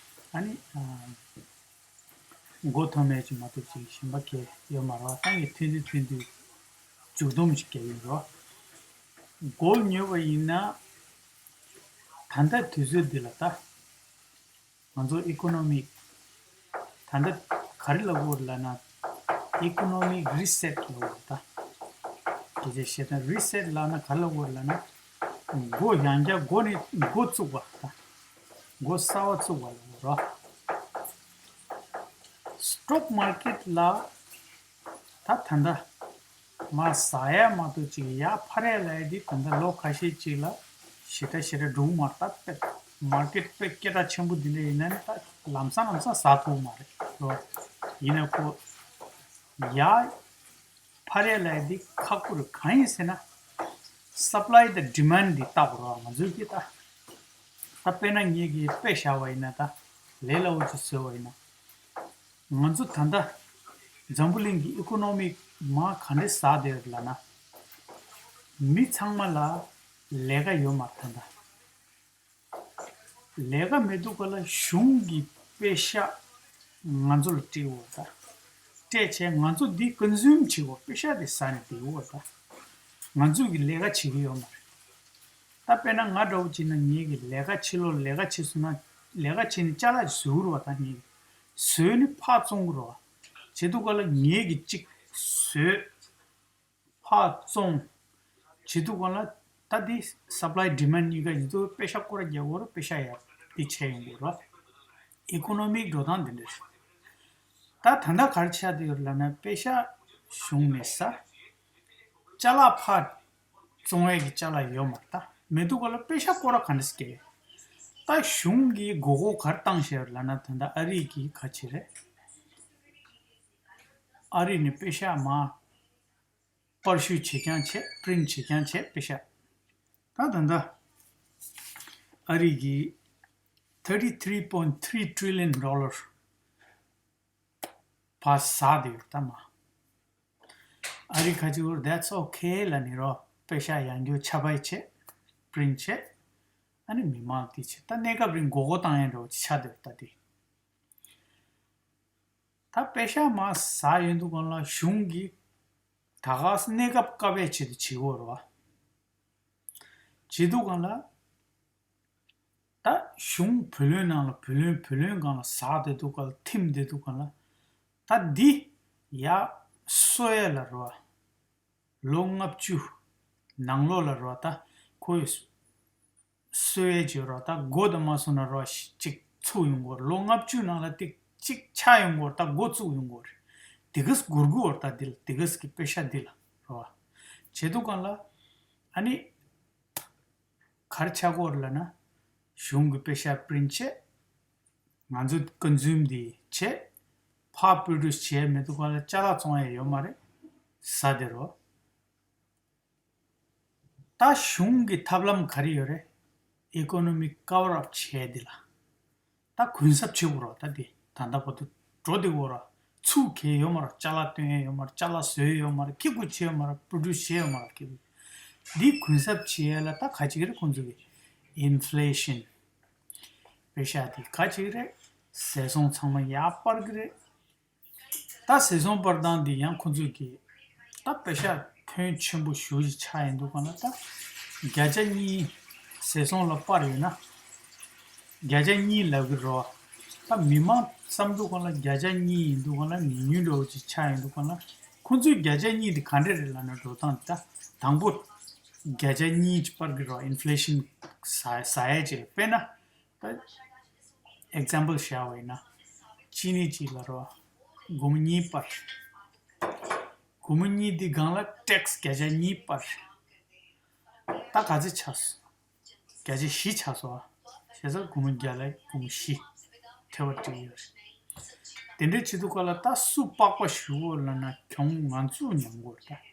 ཨ་ནི་ཨ་མགོ་ཐོམ་མེད་ཅིག་མ་གཏོགས་ཅིག་གཞན་པ་གས་ཡོད་མ་རེད་བ། ད་ངས་ཐོན་དུས་ཐོན་དུས་མཇུག་སྡོམ་ཅིག་རྒྱག་ཡིན་རོ། གོལ་ཉོས་པ་ཡིན་ན་ད་ལྟ་དུས་ཚོད་འདི་ལ་ད། ང་ཚོ་ཨི་ཀོ་ནོ་མི་ད་ལྟ་ག་རེ་ལབ་དགོས་རེད་ལབ་ན། ཨི་ཀོ་ནོ་མི་རི་སེ་ཊི་ལབ་དགོས་རེད་ད། སྐད་ཆ་བཤད་ན་རི་སེ་ཊི་ལབ་ན་ག་རེ་ལབ་དགོས་རེད་ལབ་ན། མགོ་ཡང་བསྐྱར་མགོ་ནས་མགོ་བཙུགས་པ་ད། མགོ་གསར་པ་བཙུགས་པ་ལབ་དགོས་རེད། སི་ཊོག་མར་ཀེཊ་ལ་ད་ད་ལྟ་མར་ཟག་ཡ་མ་གཏོགས་ཅིག་ཡར་འཕར་ཡ་ལབ་ཡ་འདི་ད་ལྟ་ལོ་ཁ་ཤས་ཅིག་ལ་ཞེ་དྲག་ཞེ་དྲག་འགྲོ་གི་མ་རེད། ད་དཔེ་མར་ཀེཊ་དཔེ་སྐད་གྲགས་ཆེན་པོ་འདི་འདྲ་ཡིན་ན་ནི་ད་ལམ་སང་ལམ་སང་ཟག་ཐུབ་ཀྱི་མ་རེད་ལོ། ཡིན་ན་ཁོ་ཡར་འཕར་ཡ་ལབ་ཡ་འདི་ཁག་པོ་རེད། གང་ཡིན་ཟེར་ན་སབ་ལའི་དང་ཌི་མན་འདི་བལྟ་དགོས་རེད་བ་ང་ཚོའི་གི་ད། ད་དཔེར་ན་ངེད་ཀྱིས་དཔེ་བཞག་པ་ཡིན་ན་ད་ལས་སླ་བོ་ཅིག་བཟོས་པ་ཡིན་ན། ང་ཚོ་ད་ལྟ་འཛམ་བུ་གླིང་གི་ཨི་ཀོ་ནོ་མི་མར་ག་འདྲས་ཟག་བསྡད་ཡོད་ལབ་ན། མི་ཚང་མ་ལ་ལས་ཀ་ཡོད་མ་རེད་ད་ལྟ། ལས་ཀ་མི་འདུག་ག་ལ་གཞུང་གི་པེ་ཤག་ང་ཚོ་ལ་སྤྲད་ཡོད་ད། སྤྲད་བྱས་ང་ཚོ་འདི་ཀོན་སུམ་བྱེད་དགོས། པེ་ཤག་དེ་ཟ་ནས་བསྡད་ཡོད་ད། ང་ཚོ་གི་ལས་ཀ་བྱེད་ཀྱི་ཡོད་མ་རེད། ད་དཔེར་ན་ང་འདྲ་བོ་བྱས་ན་ངེད་ཀྱི་ལས་ཀ་ཕྱི་ལོགས་ལས་ཀ་བྱེད་སོང་ན་ལས་ཀ་བྱས་ནས་ཅ་ལག་ཅིག་བཟོ་གི་རེད་བ། ད་ངེད་ཀྱི་བཟོས་ནས་ཕར་བཙོང་གི་རེད་བ། བྱེད་དུས་སྐབས་ལ་ངེད་ཀྱི་གཅིག་བཟོས། ཕར་བཙོང་། བྱེད་དུས་སྒང་ལ་ད་འདི་supply demand གཉིས་ཀ་ཡིན་དུས་པེ་ཤ་སྐོར་ར་རྒྱག་དགོས་རེད། པེ་ཤ་ཡར་འདི་བྱས་ཡོང་དགོས་རེད། ཨི་ཀོ་ནོ་མིག་འགྲོ་སྟངས་འདི་འདྲ་རེད། ད་ད་ལྟ་ག་རེ་ཆགས་བསྡད་ཡོད་ལབ་ན་པེ་ཤ་གཞུང་ནས་ཟ། ཅ་ལག་ཕར་བཙོང་ཡས་ཀྱི་ཅ་ལག་ཡོད་མ་རེད། ད་མེད་དུས་སྒང་ལ་པེ་ཤ་སྐོར་ར་ག་འདྲ་སེ་རྒྱག་ཡོད། ད་གཞུང་གིས་མགོ་སྐོར་ག་རེ་བཏང་བཞག་ཡོད་ལབ་ན་ད་ལྟ་ཨ་རི་གིས་ག་བྱེད་རེད། ཨ་རི་ནས་པེ་ཤ་མར་པར་བཤུས་བྱེད་རྐྱང་བྱས། པི་རིན་བྱེད་རྐྱང་བྱས། པེ་ཤ། ད་ད་ལྟ་ཨ་རི་གིས་thirty three point three trillion dollar ཕར་ཟ་བསྡད་ཡོད་ད་མ། ཨ་རི་ཁ་ཅིག་གིས་that's okay ལབ་ནས་རོ། པེ་ཤ་ཡང་བསྐྱར་ཆ་བེད་བྱས། པི་རིན་བྱས། ཨ་ནི་མི་མང་དེ་བྱས། ད་གནས་སྐབས་རིང་མགོ་སྐོར་བཏང་ཡས་འདྲ་བོ་ཅིག་ཆགས་བསྡད་ཡོད་ད་དེ། ད་པེ་ཤ་མར་ཟ་ཡོང་དུས་སྒང་ལ་གཞུང་གིས་ད་ག་སེ་གནས་སྐབས་ཀ་བས་བྱེད་དུ་བྱེད་དགོས་རེད་བ། བྱེད་དུས་སྒང་ལ་ད་གཞུང་བུ་ལོན་ནང་ལ་བུ་ལོན་བུ་ལོན་སྒང་ལ་ཟགས་བསྡད་དུས་སྒང་ལ་ཐིམ་བསྡད་དུས་སྒང་ལ་ད་འདི་ཡར་གསོ་ཡས་ལ་རེད་བ། ལོ་ལྔ་བཅུ་ནང་ལོགས་ལ་རེད་བ། ད་ཁོ་ཡི་གསོ་ཡས་བྱེད་རོགས། ད་མགོ་དང་མ་སོང་ན་རོགས་ཤི་གཅིག་ཚུགས་ཡོང་གི་རེད། ལོ་ལྔ་བཅུ་ནང་ལ་ཏིག་གཅིག་ཆགས་ཡོང་གི་རེད། ད་མགོ་བཙུགས་ཡོང་གི་རེད། དེ་ག་སེ་སྒུར་གི་རེད། ད་འདི་ལ་དེ་ག་སེ་གི་པེ་ཤ་འདི་ལ་རེད་བ། བྱེད་དུས་སྒང་ལ་ཨ་ནི་ག་རེ་ཆགས་ཀྱི་ཡོད་རེད་ལབ་ན་གཞུང་གི་པེ་ཤ་པི་རིན་བྱས། ང་ཚོ་ཀོན་སུམ་འདི་བྱས། ཕར་པྲོ་ཌུས་བྱས་མེད་དུས་སྒང་ལ་ཅ་ལག་བཙོང་ཡས་ཡོད་མ་རེད། ཟ་བསྡད་རོགས། ད་གཞུང་གི་ཐབས་ལམ་ག་རེ་ཡོད་རེད། ཨི་ཀོ་ནོ་མི་ཀ་བར་ཨབ་བྱས་འདི་ལ། ད་གུན་གསབ་བྱེད་དགོས་རེད། ད་འདི་ད་ལྟ་བར་དུ་འགྲོ་བསྡད་ཡོད་རེད། ཚུགས་ཁེལ་ཡོད་མ་རེད། ཅ་ལག་སྟོན་ཡས་ཡོད་མ་རེད། ཅ་ལག་བཟོས་ཡོད་མ་རེད། ཁེ་གུ་བྱས་ཡོད་མ་རེད། པྲོ་ཌུས་བྱས་ཡོད་མ་རེད། ཁེ་གུ། འདི་གུན་གསབ་བྱེད་ཡས་ལ་ད་ག་ཅིག་རེད། ཁོང་ཚོ་གི་ཨིན་ཕི་ལེ་ཤན། པེ་ཤ་དེ་ག་ཅིག་རེད། ཟས་སོང་ཚང་མ་ཡར་སྤར་གི་རེད། ད་ཟས་སོང་སྤར་སྟངས་འདི་ཡང་ཁོང་ཚོས་ཀྱིས་ད་པེ་ཤ་ཕོན་ཆེན་པོ་ཞེ་པོ་ཅིག་ཆགས་ཡོང་དུས་སྒང་ལ་ད་བརྒྱ་ཆ་གཉིས་ཟས་སོང་ལ་སྤར་ཡོད་ན་བརྒྱ་ཆ་གཉིས་ལབ་ཀྱི་རེད་བ། ད་མི་མང་བསམ་དུས་སྒང་ལ་བརྒྱ་ཆ་གཉིས་ཡིན་དུས་སྒང་ལ་ཉུང་ཉུང་འདྲ་བོ་ཅིག་ཆགས་ཡོང་དུས་སྒང་ལ་ཁོང་ཚོས་བརྒྱ་ཆ་གཉིས་དེ་ག་འདྲ་རེད་ལབ་ན་འགྲོ་སྟངས་ད་དང་པོ་བརྒྱ་ཆ་གཉིས་ཅིག་སྤར་གྱི་རེད་བ། ཨིན་ཕི་ལེ་ཤན་ཟ་ཟ་ཡས་ཅིག་ལ། དཔེར་ན། ད་ཨེག་ཛམ་པལ་བཞག་པ་ཡིན་ན། ཅི་ནི་ཅིག་ལ་རོ། སྒོར་མོ་གཉིས་སྤར། སྒོར་མོ་གཉིས་འདི་སྒང་ལ་ཊེག་སི་བརྒྱ་ཆ་གཉིས་སྤར། ད་ག་ཚོད་ཆགས་སོང་། བརྒྱ་ཆ་བཞི་ཆགས་སོང་ཨ། བྱས་ཙང་སྒོར་མོ་བརྒྱ་ལ་སྒོར་མོ་བཞི་ཐེ་བ་སྤྲད་ཡོད་རེད། དེ་འདྲའི་བྱེད་དུས་སྐབས་ལ་ད་སུ་པགས་པ་ཞུ་འོ་ལབ་ན་གྱོང་ང་ཚོ་མྱངས་དགོས་རེད་ད།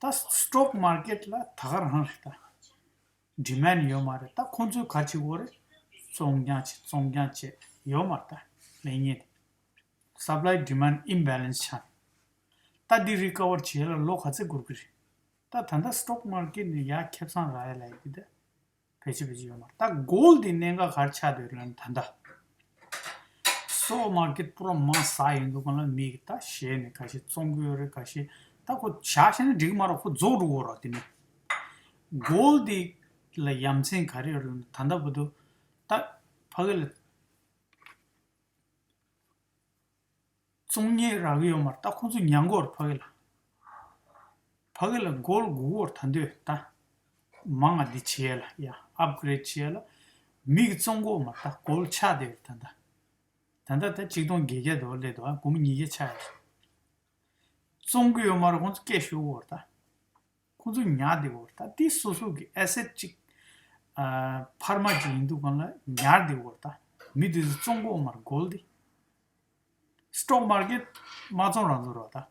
ད་སི་ཊོག་མར་ཀེཊ་ལ་ད་ག་རང་རེད་ད། ཌི་མན་ཌི་ཡོད་མ་རེད། ད་ཁོང་ཚོས་ག་བྱེད་དགོས་རེད། བཙོང་རྐྱང་བྱེད། བཙོང་རྐྱང་བྱེད། ཡོད་མ་རེད་ད་ལེགས་ཉེས་དེ། སབ་ལའི་ཌི་མན་ཌི་ཨིམ་བེ་ལེན་སི་ཆགས། ད་འདི་རི་ཀ་བར་བྱེད་ཡས་ལ་ལོ་ག་ཚོད་འགོར་གི་རེད། ད་ད་ལྟ་སི་ཊོག་མར་ཀེཊ་ནས་ཡར་ཁེ་བཟང་རག་ཡས་ལ་ཡ་འདི་ད་ཕལ་ཆེར་ཕལ་ཆེར་ཡོད་མ་རེད། ད་གོལ་ཌི་འདི་གནད་འགག་ག་རེ་ཆགས་བསྡད་ཡོད་རེད་ལབ་ན་ད་ལྟ། སི་ཊོག་མར་ཀེཊ་པུ་ར་མར་ཟགས་ཡོང་དུས་སྒང་ལ་མི་གིས་ད་ཞེད་ནས་ཁ་ཤས་བཙོང་གི་ཡོད་རེད། ཁ་ཤས་ད་ཁོ་བཞག་བཞག་ན་འགྲིག་གི་མ་རེད། ཁོ་རྫོགས་འགྲོ་གི་རེད། དེ་ནས་གོལ་ཌི་འདི་ལ་ཡ་མཚན་ག་རེ་ཡོད་རེད་ལབ་ན་ད་ལྟ་བར་དུ་ད་ཕ་གི་ལ་བཙོང་མཁན་རག་གི་ཡོད་མ་རེད། ད་ཁོང་ཚོ་མྱངས་གི་ཡོད་རེད་ཕ་གི་ལ། ཕ་གི་ལ་གོལ་ཌི་དགོས་ཀྱི་ཡོད་རེད། ད་འདོད་ད། མང་ང་འདི་བྱེད་ཡས་ལ་ཡ་ཨབ་གི་རེཌ་བྱེད་ཡས་ལ་མི་གིས་བཙོང་གི་ཡོད་མ་རེད། ད་གོལ་ཌི་ཆགས་བསྡད་ཡོད་རེད་ད་ལྟ། ད་ལྟ་ད་ཆིག་སྟོང་བརྒྱད་བརྒྱ་དེ་བ་སླེབས་འདུག་ཨ། སྒོར་མོ་ཉིས་བརྒྱ་ཆགས་ཡོད་རེད། བཙོང་གི་ཡོད་མ་རེད། ཁོང་ཚོ་སྐད་ཤོར་གི་ཡོད་རེད་ད། ཁོང་ཚོ་ཉར་བསྡད་ཡོད་རེད་ད། དེ་སོ་སོ་གི་ཨེ་སེཊ་ཅིག་ཨ། འཕར་མ་ཅིག་ཡིན་དུས་སྒང་ལ་ཉར་བསྡད་ཡོད་རེད་ད། མི་དེ་ཚོས་བཙོང་གི་ཡོད་མ་རེད་གོལ་ཌི་དེ། སི་ཊོག་མར་ཀེཊ་དམག་རྫོང་རང་བཙུགས་རེད་ད།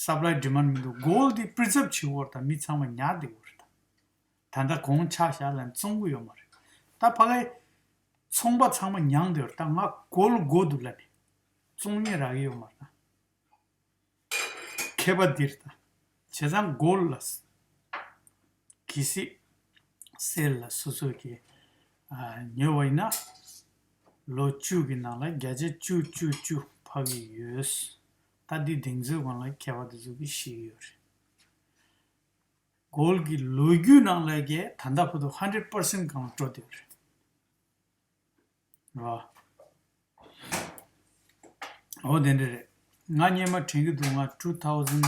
སབ་ལའི་ཌི་མན་ཌི་མི་འདུག་གོལ་ཌི་དེ་པི་རི་ཛརབ་བྱེད་ཀྱི་ཡོད་རེད་ད། མི་ཚང་མ་ཉར་བསྡད་ཡོད་རེད་ད། ད་ལྟ་གོང་ཆག་བཞག་ལབ་ནས་བཙོང་གི་ཡོད་མ་རེད། ད་ཕ་གིའི་ཚོང་པ་ཚང་མ་མྱངས་བསྡད་ཡོད་རེད་ད། ང་གོལ་ཌི་དགོས་འདུག་ལབ་ནས་བཙོང་མཁན་རག་གི་ཡོད་མ་རེད་ད། མཁས་པ་འདིར་ད། བྱས་ཙང་གོལ་ཌི་ལ་གལ་སྲིད་སེལ་ལ་སོ་སོ་གིས་ཉོས་པ་ཡིན་ན་ལོ་བཅུ་གི་ནང་ལ་བརྒྱ་ཆ་བཅུ་བཅུ་བཅུ་འཕར་གྱི་ཡོད། ད་འདི་གདེང་ཚོད་སྒང་ལ་མཁས་པ་འདི་ཚོ་གིས་ཤེས་ཀྱི་ཡོད་རེད། གོལ་གྱི་ལོ་རྒྱུས་ནང་ལ་གས་ད་ལྟ་བར་དུ་ཧན་ཌེཌ་པར་སེན་ཊི་སྒང་ལ་འགྲོ་བསྡད་ཡོད་རེད། རོ། འོ་དེ་འདྲ་རེད། ང་སྔོན་མ་དྲན་གྱི་འདུག་ང་two thousand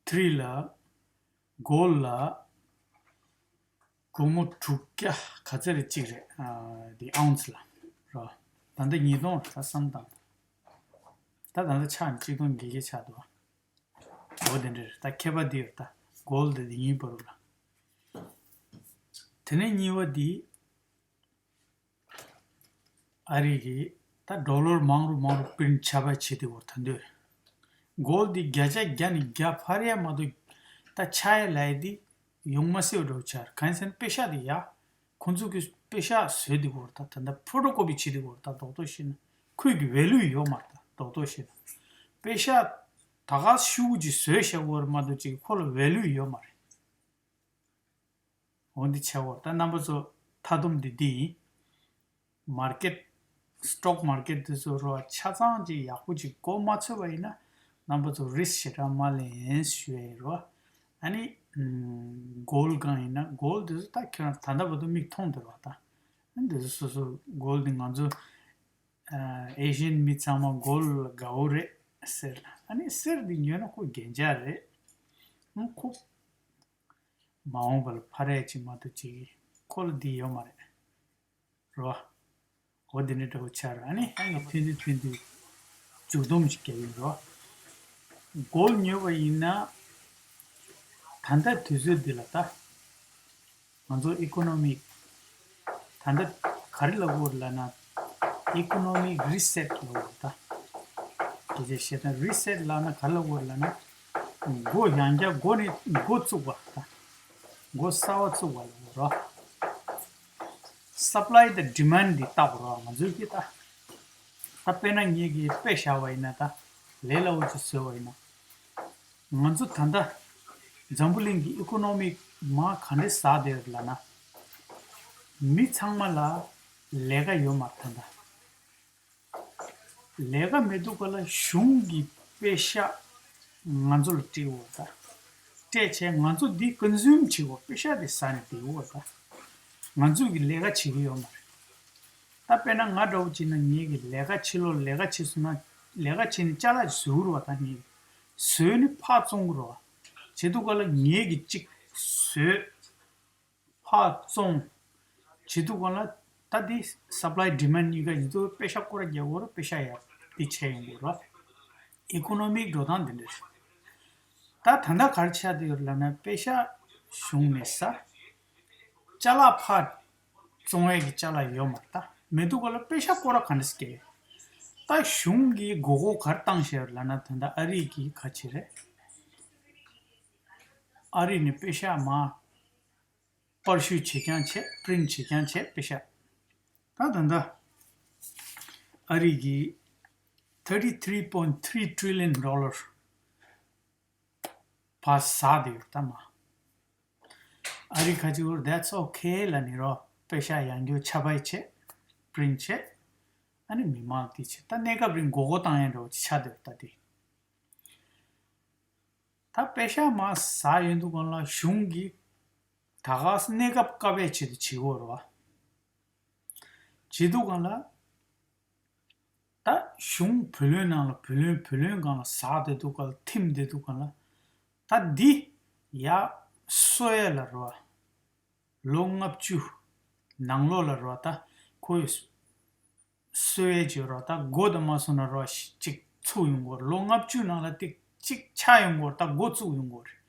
three ལ་གོལ་ལ་སྒོར་མོ་དྲུག་བརྒྱ་ག་ཚོད་རེད་གཅིག་རེད། ཨ་དེ་ཨའུན་སི་ལ། རོ། ད་ལྟ་ཉིས་སྟོང་རེད་ད་བསམ་བཏང་། ད་ད་ལྟ་ཆག་ནས་གཅིག་སྟོང་བརྒྱད་བརྒྱ་ཆག་འདུག་འོ་དེ་འདྲ་རེད། ད་ཁྱད་པར་འདི་ཡོད་ད། གོལ་དེ་དེ་ཡིན་པ་རུ་ལ། དེ་ནས་གཉིས་པ་འདི། ཨ་རི་གིས་ད་ཌོ་ལར་མང་རུ་མང་རུ་པི་རིན་ཊི་ཆ་བ་བྱེད་དེ་བོར་ད་འདོད། གོལ་འདི་བརྒྱ་ཆ་བརྒྱ་ནས་བརྒྱ་འཕར་ཡ་མ་གཏོགས་ད་ཆག་ཡ་ལབ་ཡ་འདི་ཡོང་མ་སྲིད་པ་འདྲ་བོ་ཆགས་རེད། གང་ཡིན་ཟེར་ན་པེ་ཤག་དེ་ཡ། ཁོང་ཚོ་གིས་པེ་ཤག་བཟོས་དེ་བོར་ད་ད་ལྟ་ཕོ་ཊོ་ཀོ་པི་བྱེད་དེ་བོར་ད་རྡོག་རྡོག་བཤད་ན་ཁོས་ཀྱི་ཝེ་ལུ་ཡོད་མ་རེད། ད་རྡོག་རྡོག་བཤད་ན་པེ་ཤག་ད་ག་ཤུགས་ཀྱིས་བཟོས་བཞག་བོར་མ་གཏོགས་ཅིག་ཁོ་ལ་ཝེ་ལུ་ཡོད་མ་རེད། འོ་འདི་ཆགས་བོར་ད་རྣམ་པ་ཚོ་མཐའ་སྡོམ་འདི་འདི་ཡིན། མར་ཀེཊ། སི་ཊོག་མར་ཀེཊ་དེ་ཚོ་རོ་ཆ་ཚང་ཅིག་ཡག་པོ་ཅིག་གོ་མ་ཚོད་པ་ཡིན་ན་རྣམ་པ་ཚོ་རིསི་ཀི་ཞེ་དྲག་མ་ལེན་ཞུ་ཡ་ཡིན་རོ། ཨ་ནི་གོལ་སྒང་ཡིན་ན་གོལ་དེ་ཚོ་ད་ཁྱོད་རང་ད་ལྟ་བར་དུ་མིག་མཐོང་དེ་རོ་ད། ཨ་ནི་དེ་ཚོ་སོ་སོ་གོལ་དེ་ང་ཚོ་ཨེ་ཤི་ཡན་མི་ཚང་མ་གོལ་ལ་དགའ་བོ་རེད་ཟེར་ལ། ཨ་ནི་གསེར་དེ་ཉོས་ན་ཁོ་རྒྱན་ཆ་རེད། ཨ་ཁོ་མ་འོངས་པ་ལ་འཕར་ཡ་ཅིག་མ་གཏོགས་ཅིག་ཁོ་ལ་འདི་ཡོད་མ་རེད། རོ། འོ་འདི་འདྲ་འདྲ་བོ་ཆགས་རེད། ཨ་ནི་ཨ་ནི་ཐོན་དུས་ཐོན་དུས་མཇུག་སྡོམ་ཞིག་བརྒྱབ་ཡིན་རོ། གོལ་ཉོས་པ་ཡིན་ན་ད་ལྟ་དུས་ཚོད་འདི་ལ་ད་ང་ཚོ་ཨི་ཀོ་ནོ་མི་ད་ལྟ་ག་རེ་ལབ་དགོས་རེད་ལབ་ན་ཨི་ཀོ་ནོ་མི་རི་སེ་ཊི་ལབ་དགོས་རེད་ད། སྐད་ཆ་བཤད་སྟངས་རི་སེ་ཊི་ལབ་ན་ག་རེ་ལབ་དགོས་རེད་ལབ་ན་འགོ་ཡང་བསྐྱར་འགོ་ནས་འགོ་བཙུགས་པ་ད། འགོ་གསར་བ་བཙུགས་པ་ལབ་དགོས་རོ། སབ་ལའི་དང་ཌི་མན་ཌི་འདི་བལྟ་དགོས་རོགས། ང་ཚོའི་གི་ད། ད་དཔེར་ན་ངེད་ཀྱིས་དཔེ་བཞག་པ་ཡིན་ན་ད། ལས་སླ་བོ་ཅིག་བཟོས་པ་ཡིན་ན། ང་ཚོ་ད་ལྟ་འཛམ་བུ་གླིང་གི་ཨི་ཀོ་ནོ་མི་མར་ག་འདྲས་ཟག་བསྡད་ཡོད་ལབ་ན། མི་ཚང་མ་ལ་ལས་ཀ་ཡོད་མ་རེད་ད་ལྟ། ལས་ཀ་མེད་དུས་ག་ལ་གཞུང་གི་པེ་ཤག་ང་ཚོ་ལ་སྤྲད་ཡོད་ད། སྤྲད་བྱས་ང་ཚོ་འདི་ཀོན་སུམ་བྱེད་དགོས། པེ་ཤག་དེ་ཟ་ནས་བསྡད་ཡོད་ད། ང་ཚོ་གི་ལས་ཀ་བྱེད་ཀྱི་ཡོད་མ་རེད། ད་དཔེར་ན་ང་འདྲ་བོ་བྱས་ན་ངེད་ཀྱི་ལས་ཀ་ཕྱི་ལོགས་ལས་ཀ་བྱེད་སོང་ན་ལས་ཀ་བྱས་ནས་ཅ་ལག་བཟོ་གི་རེད་བ། ད་ངེད་ཀྱི་བཟོས་ནས་ཕར་བཙོང་གི་རེད་བ། བྱེད་དུས་ག་ལ་ངེད་ཀྱི་གཅིག་བཟོས། ཕར་བཙོང་། བྱེད་དུས་གང་ལ་ད་འདི་སབ་ལའི་ཌི་མན་ཌི་གཉིས་ཀ་ཡིན་དུས་པེ་ཤག་སྐོར་ར་རྒྱག་དགོས་ར། པེ་ཤག་ཡག་འདི་བྱས་ཡོང་དགོས་ར། ཨི་ཀོ་ནོ་མིག་འགྲོ་སྟངས་འདི་འདྲ་རེད། ད་ད་ལྟ་ག་རེ་ཆགས་བསྡད་ཡོད་ལབ་ན་པེ་ཤག་གཞུང་ནས་ཟ། ཅ་ལག་ཕར་བཙོང་ཡས་ཀྱི་ཅ་ལག་ཡོད་མ་རེད། ད་མེད་དུས་གང་ལ་པེ་ཤག་སྐོར་ར་ག་འདྲ་སྐྱེལ། ད་གཞུང་གིས་མགོ་སྐོར་ག་རེ་བཏང་བཞག་ཡོད་ལབ་ན་ད་ལྟ་ཨ་རི་གིས་ག་བྱེད་རེད། ཨ་རི་ནས་པེ་ཤག་མར་པར་བཤུས་བྱེད་རྐྱང་བྱས། པི་རིན་ཊི་བྱེད་རྐྱང་བྱས། པེ་ཤག་ད་ད་ལྟ་ཨ་རི་གིས་thirty three point three trillion dollar ཕར་ཟག་བསྡད་ཡོད་ད་མ། ཨ་རི་ཁ་ཅིག་གིས་that's okay ལབ་ནས་རོ། པེ་ཤག་ཡང་བསྐྱར་ཆ་པ་བྱས། པི་རིན་ཊི་བྱས། ཨ་ནི་མི་མང་དེ་བྱས། ད་གནས་སྐབས་རིང་མགོ་སྐོར་བཏང་ཡས་འདྲ་བོ་ཅིག་ཆགས་བསྡད་ཡོད་ད་དེ། ད་པེ་ཤག་མར་ཟག་ཡོང་དུས་གང་ལ་གཞུང་གིས་ད་ག་གནས་སྐབས་བཀའ་བབས་ཆེད་དུ་བྱེད་དགོས་རེད་བ། བྱེད་དུས་གང་ལ་ད་གཞུང་བུ་ལོན་ནང་ལ་བུ་ལོན་བུ་ལོན་སྒང་ལ་ཟག་བསྡད་དུས་གང་ལ་ཐིམ་བསྡད་དུས་གང་ལ་ད་འདི་ཡ་གསོ་ཡས་ལ་རེད་བ། ལོ་ལྔ་བཅུ་ནང་ལོགས་ལ་རེད་བ། ད་ཁོའི་གསོ་ཡས་ཀྱི་རོ་ད་སྒོ་དང་མ་སོང་ན་རོ་ཅིག་ཚུགས་ཡོང་གི་རེད། ལོ་ལྔ་བཅུ་ནང་ལ་ཏིག་ཅིག་ཆགས་ཡོང་གི་རེད། ད་སྒོ་བཙུགས་ཡོང་གི་རེད།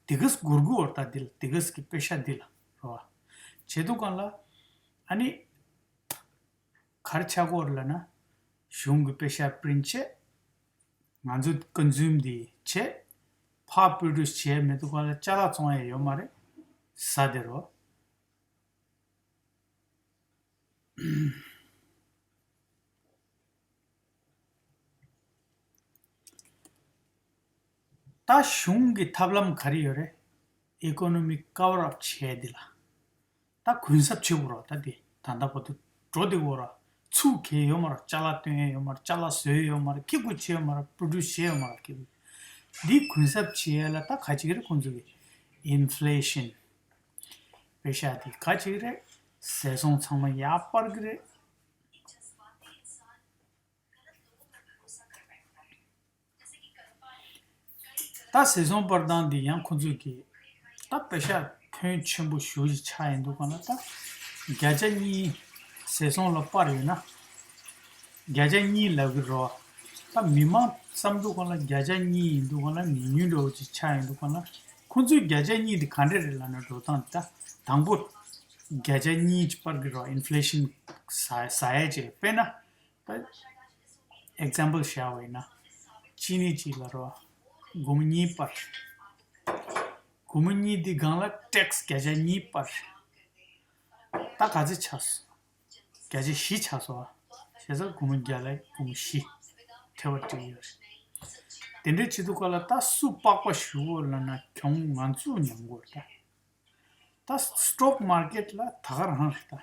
དེ་གས་སྒུར་དགོས་རེད། ད་འདི་ལ་དེ་གས་ཀྱི་པེ་ཤག་འདི་ལ་རོ། བྱེད་དུས་གང་ལ་ཨ་ནི་ག་རེ་ཆགས་ཀྱི་ཡོད་རེད་ལབ་ན་གཞུང་གི་པེ་ཤག་པི་རིན་ཊི་བྱས། ང་ཚོ་ཀོན་སུམ་འདི་བྱས། ཕར་པྲོ་ཌུ་སི་བྱས་མེད་དུས་གང་ལ་ཅ་ལག་བཙོང་ཡས་ཡོད་མ་རེད། ཟ་བསྡད་རོ། ད་གཞུང་གི་ཐབས་ལམ་ག་རེ་ཡོད་རེད། ཨི་ཀོ་ནོ་མི་ཀ་བར་ཨབ་བྱས་འདི་ལ། ད་གུན་གསབ་བྱེད་དགོས་རེད་བ། ད་འདི་ད་ལྟ་བར་དུ་འགྲོ་བསྡད་ཡོད་རེད། ཚུགས་ཁེལ་ཡོད་མ་རེད། ཅ་ལག་བཏོན་ཡས་ཡོད་མ་རེད། ཅ་ལག་བཟོས་ཡོད་མ་རེད། ཁེ་གུ་བྱས་ཡོད་མ་རེད། པྲོ་ཌུ་སི་བྱས་ཡོད་མ་རེད། ཁེ་གུ་འདི་གུན་གསབ་བྱེད་ཡས་ལ་ད་ག་ཅིག་རེད། ཁོང་ཚོ་གི་ ཨིན་ཕི་ལེ་ཤིན། པེ་ཤག་དེ་ག་ཅིག་རེད། ཟད་སོང་ཚང་མ་ཡར་སྤར་གི་རེད། ད་ཟད་སོང་སྤར་སྟངས་འདི་ཡང་ཁོ་ཚོས་ཀྱིས་ད་པེ་ཤག་ཕོན་ཆེན་པོ་ཞེ་པོ་ཅིག་ཆགས་ཡིན་འདུག་ག་ལ། ད་བརྒྱ་ཆ་གཉིས་ཟད་སོང་ལ་སྤར་ཡོད་ན། བརྒྱ་ཆ་གཉིས་ལབ་ཀྱི་རེད་བ། ད་མི་མང་བསམ་འདུག་ག་ལ། བརྒྱ་ཆ་གཉིས་ཡིན་འདུག་ག་ལ། ཉུང་ཉུང་འདྲ་བོ་ཅིག་ཆགས་ཡིན་འདུག་ག་ལ། ཁོ་ཚོས་བརྒྱ་ཆ་གཉིས་དེ་ག་འདྲ་རེད་ལབ་ན། འགྲོ་སྟངས་དེ་ད་དང་པོ་བརྒྱ་ཆ་གཉིས་ཅིག་སྤར་གྱི་རེད་བ། ཨིན་ཕི་ལེ་ཤིན་ཟ་ཟ་ཡས་ཅིག་ལ། དཔེར་ན། ད་ཨེག་ཛམ་པལ་བཞག་པ་ཡིན་ན། ཅི་ནི་ཅིག་ལ་རོ། སྒོར་མོ་གཉིས་སྤར། སྒོར་མོ་གཉིས་འདི་སྒང་ལ་ཊེག་སི་བརྒྱ་ཆ་གཉིས་སྤར། ད་ག་ཚོད་ཆགས་སོང་། བརྒྱ་ཆ་བཞི་ཆགས་སོང་བ། བྱས་ཙང་སྒོར་མོ་བརྒྱ་ལ་སྒོར་མོ་བཞི་ཐེ་བ་སྤྲད་ཡོད་རེད། དེ་འདྲའི་བྱེད་དུས་སྐབས་ལ་ད་སུ་པགས་པ་ཞུ་དགོས་ལབ་ན། གྱོང་ང་ཚོ་མྱོང་གི་ཡོད་རེད་ད། ད་སི་ཊོག་མར་ཀེཊ་ལ་ད་ག་རང་རེད་ད།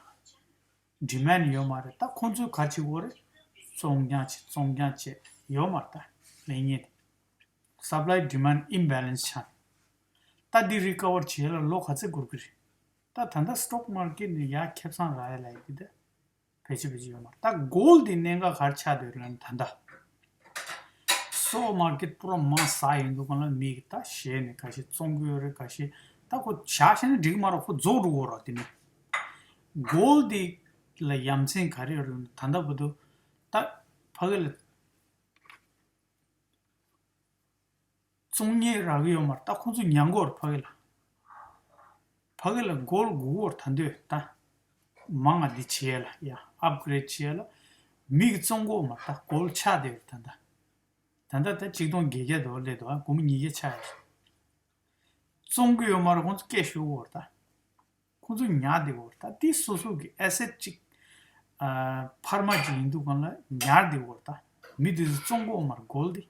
ཌི་མན་ཌི་ཡོད་མ་རེད། ད་ཁོང་ཚོས་ག་རེ་བྱེད་ཀྱི་ཡོད་རེད། བཙོང་རྐྱང་བྱེད། བཙོང་རྐྱང་བྱེད། ཡོད་མ་རེད་ད། ལེགས་ཉེས་དེ། སབ་ལའི་ཌི་མན་ཌི་ཨིམ་བེ་ལན་སི་ཆགས། ད་འདི་རི་ཀ་ཝར་བྱེད་ཡ་ལ་ལོ་ག་ཚོད་འགོར་གི་རེད། ད་ད་ལྟ་སི་ཊོག་མར་ཀེཊ་ནས་ཡར་ཁེ་བཟང་རག་ཡ་ལ་ཡ་འདི་ད་ཕལ་ཆེར་ཕལ་ཆེར་ཡོད་མ་རེད། ད་གོལ་ཌི་འདི་གནད་འགག་ག་རེ་ཆགས་བསྡད་ཡོད་རེད་ལབ་ན། ད་ལྟ་སི་ཊོག་མར་ཀེཊ་པུ་ར་མར་ཟག་ཡོང་དུས་སྒང་ལ་མི་གིས་ད་ཞེད་ནས་ཁ་ཤས་བཙོང་གི་ཡོད་རེད། ཁ་ཤས་ད་ཁོ་བཞག་བཞག་ན་འགྲིག་གི་མ་རེད། ཁོ་རྫོགས་འགྲོ་གི་ཡོད་རེད། དེ་ནས་གོལ་ཌི་འདི་ལ་ཡ་མཚན་ག་རེ་ཡོད་རེད་ལབ་ན། ད་ལྟ་བར་དུ་ད་ཕ་གི་ལ་བཙོང་མཁན་རག་གི་ཡོད་མ་རེད། ད་ཁོང་ཚོ་མྱང་གི་ཡོད་རེད་ཕ་གི་ལ། ཕ་གི་ལ་གོལ་དགོས་ཀྱི་ཡོད་རེད། ད་འདོད་ད། མང་ང་འདི་བྱེད་ཡ་ལ་ཡ། ཨབ་གི་རེད་བྱེད་ཡ་ལ། མི་གིས་བཙོང་གི་ཡོད་མ་རེད། ད་གོལ་ཆག་བསྡད་ཡོད་རེད་ད་ལྟ། ད་ལྟ་ད་ཆིག་སྟོང་བརྒྱད་བརྒྱ་དོ་སླེབས་འདུག་ཨ། སྒོར་མོ་ཉིས་བརྒྱ་ཆག་ཡོད་རེད། བཙོང་གི་ཡོད་མ་རེད། ཁོང་ཚོ་སྐད་ཤོར་གི་ཡོད་རེད་ད། ཁོང་ཚོ་ཉར་བསྡད་ཡོད་རེད་ད། དེ་སོ་སོ་གི་ཨེ་སེཊ་ཅིག་ཨ། འཕར་མ་ཅིག་ཡིན་དུས་སྒང་ལ་ཉར་བསྡད་ཡོད་རེད་ད། མི་དེ་ཚོ་བཙོང་གི་ཡོད་མ་རེད་གོལ་དེ།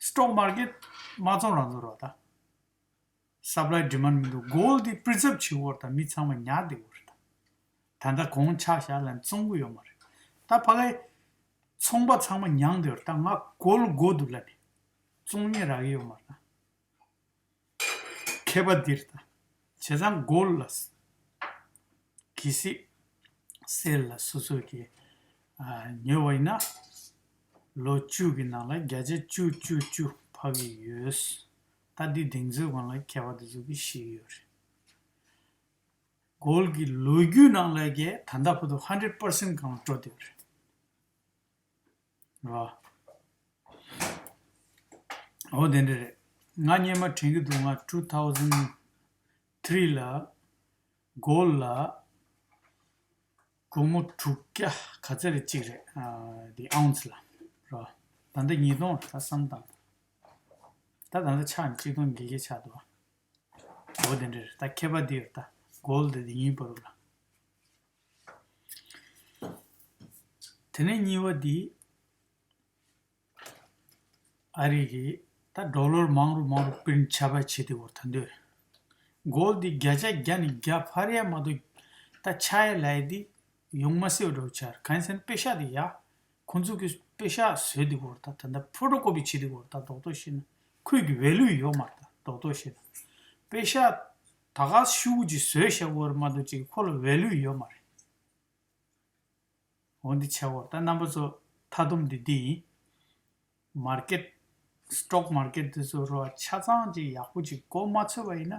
སི་ཊོག་མར་ཀེཊ་མ་བཙོང་རང་བཙོང་རེད་ད། སབ་ལའི་ཌི་མན་ཌི་མི་འདུག་གོལ་དེ་པི་རི་ཛརབ་བྱེད་ཀྱི་ཡོད་རེད་ད། མི་ཚང་མ་ཉར་བསྡད་ཡོད་རེད་ད། ད་ལྟ་གོང་ཆག་བཞག་ལབ་ནས་བཙོང་གི་ཡོད་མ་རེད། ད་ཕ་གིའི་ཚོང་པ་ཚང་མ་མྱང་བསྡད་ཡོད་རེད་ད། ང་གོལ་དགོས་འདུག་ལབ་ནས་བཙོང་མཁན་རག་གི་ཡོད་མ་རེད་ད། མཁས་པ་འདིར་ད། བྱས་ཙང་གོལ་ལ་གལ་སྲིད་གསེར་ལ་སོ་སོ་གི་ཨ། ཉོས་པ་ཡིན་ན་ལོ་བཅུ་གི་ནང་ལ་བརྒྱ་ཆ་བཅུ་བཅུ་བཅུ་འཕར་གི་ཡོད། ད་འདི་གདེང་ཚོད་སྒང་ལ་མཁས་པ་འདི་ཚོ་གིས་ཤེས་ཀྱི་ཡོད་རེད། གོལ་གྱི་ལོ་རྒྱུས་ནང་ལ་གི་ད་ལྟ་བར་དུ་ཧན་ཌེཌ་པར་སེན་ཊི་སྒང་ལ་འགྲོ་བསྡད་ཡོད་རེད། རོ། འོ་དེ་འདྲ་རེད། ང་སྔོན་མ་དྲན་གྱི་འདུག་ང་two thousand three ལ་གོལ་ལ་སྒོར་མོ་དྲུག་བརྒྱ་ག་ཚོད་རེད་གཅིག་རེད། ཨ། དེ་ཨའུན་སི་ལ་རོ། ད་ལྟ་ཉིས་སྟོང་ད་བསམ་དང་། ད་ད་ལྟ་ཆག་ནས་ཆིག་སྟོང་བརྒྱད་བརྒྱ་ཆག་འདུག་འོ་དེ་འདྲ་རེད། ད་མཁས་པ་འདི་ཡོད་ད། གོལ་དེ་དེ་གཉིས་བར་ལ། དེ་ནས་གཉིས་པ་འདི། ཨ་རི་གིས་ད་ཌོ་ལར་མང་རུ་མང་རུ་པི་རིན་ཊི་ཆགས་པ་བྱེད་དེ་འོར་ད་འདོད། གོལ་འདི་བརྒྱ་ཆ་བརྒྱ་ནས་བརྒྱ་འཕར་ཡ་མ་གཏོགས་ད་ཆག་ཡ་ལས་འདི་ཡོང་མ་སྲིད་པ་འདྲ་བོ་ཆགས། གང་ཡིན་ཟེར་ན་པེ་ཤག་འདི་ཡ། ཁོང་ཚོ་གིས་པེ་ཤག་བཟོས་འདུག་གོ་ད། ད་ལྟ་ཕོ་ཊོ་ཀོ་པི་བྱེད་འདུག་གོ་ད། རྡོག་རྡོག་བཤད་ན་ཁོས་ཀྱི་ཝེ་ལུ་ཡོད་མ་རེད་ད། རྡོག་རྡོག་བཤད་ན་པེ་ཤག་ད་ག་ཤུགས་ཀྱིས་བཟོས་བཞག་གོ་རེད་མ་གཏོགས་ཅིག་ཁོ་ལ་ཝེ་ལུ་ཡོད་མ་རེད། འོ་འདི་བྱས་གོ་ད། རྣམ་པ་ཚོ་མཐའ་སྡོམ་འདི་འདི་ཡིན། མར་ཀེཊ། སི་ཊོག་མར་ཀེཊ་འདི་ཚོ་རོ་ཆ་ཚང་ཅིག་ཡག་པོ་ཅིག་གོ་མ་ཚོད་པ་ཡིན་ན་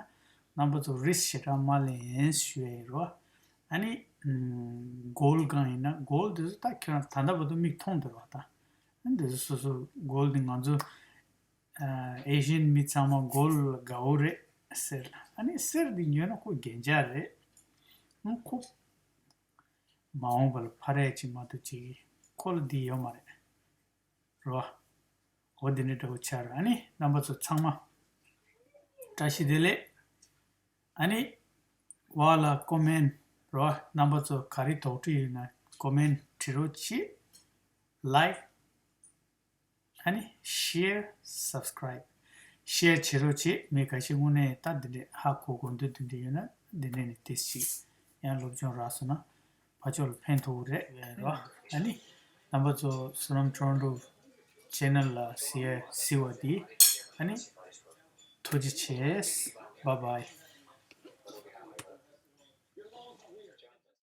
རྣམ་པ་ཚོ་རིསྐ་ཞེ་དྲག་མ་ལེན་ཞུ་ཡ་ཡིན་རོ། ཨ་ནི་གོལ་སྒང་ཡིན་ན་གོལ་འདི་ཚོ་ད་ཁྱོད་རང་ད་ལྟ་བར་དུ་མིག་མཐོང་འདུག་རོ་ད། ཨ་ནི་འདི་ཚོ་སོ་སོ་གོལ་འདི་ང་ཚོ་ཨ་ཨེ་ཤི་ཡན་མི་ཚང་མ་གོལ་ལ་དགའ་བོ་རེད་ཟེར་ལ། ཨ་ནི་གསེར་འདི་ཉོས་ན་ཁོ་རྒྱན་ཆ་རེད། ཨ་ཁོ་མ་འོངས་པ་ལ་འཕར་ཡ་ཅིག་མ་གཏོགས་ཅིག་ཁོ་ལ་འདི་ཡོད་མ་རེད། རོ། འོ་འདི་འདྲ་འདྲ་བོ་ཆགས་རེད། ཨ་ནི་རྣམ་པ་ཚོ་ཚང་མ་བཀྲ་ཤིས་བདེ་ལེགས། ཨ་ནི་བ་ལ་ཀོ་མེན་ཊི་རོ། རྣམ་པ་ཚོ་ག་རེ་དོགས་འདྲི་ཡོད་ན་ཀོ་མེན་ཊི་བྲིས་རོགས་བྱེད། ལའིཀ། ཨ་ནི་ཤེར། སབ་སི་ཀ་རའིབ། ཤེར་བྱེད་རོགས་བྱེད། མི་ཁ་ཤས་དངོས་གནས་ད་འདི་འདྲས་ཧ་གོ་དགོས་འདོད་འདི་འདྲས་ཡོད་ན་འདི་འདྲས་ནས་ཏོག་ཙམ་ཅིག་ཡང་སློབ་སྦྱོང་རག་སོང་ན་ཕར་ཕྱོགས་ལ་ཕན་ཐོགས་རེད་རོ། ཨ་ནི་རྣམ་པ་ཚོ་བསོད་ནམས་ཊོ་རོན་ཊོ་ཆེ་ནལ་ལ་གཟིགས་གཟིགས་པ་འདི་ཨ་ནི་ཐུགས་རྗེ་ཆེ། Bye bye.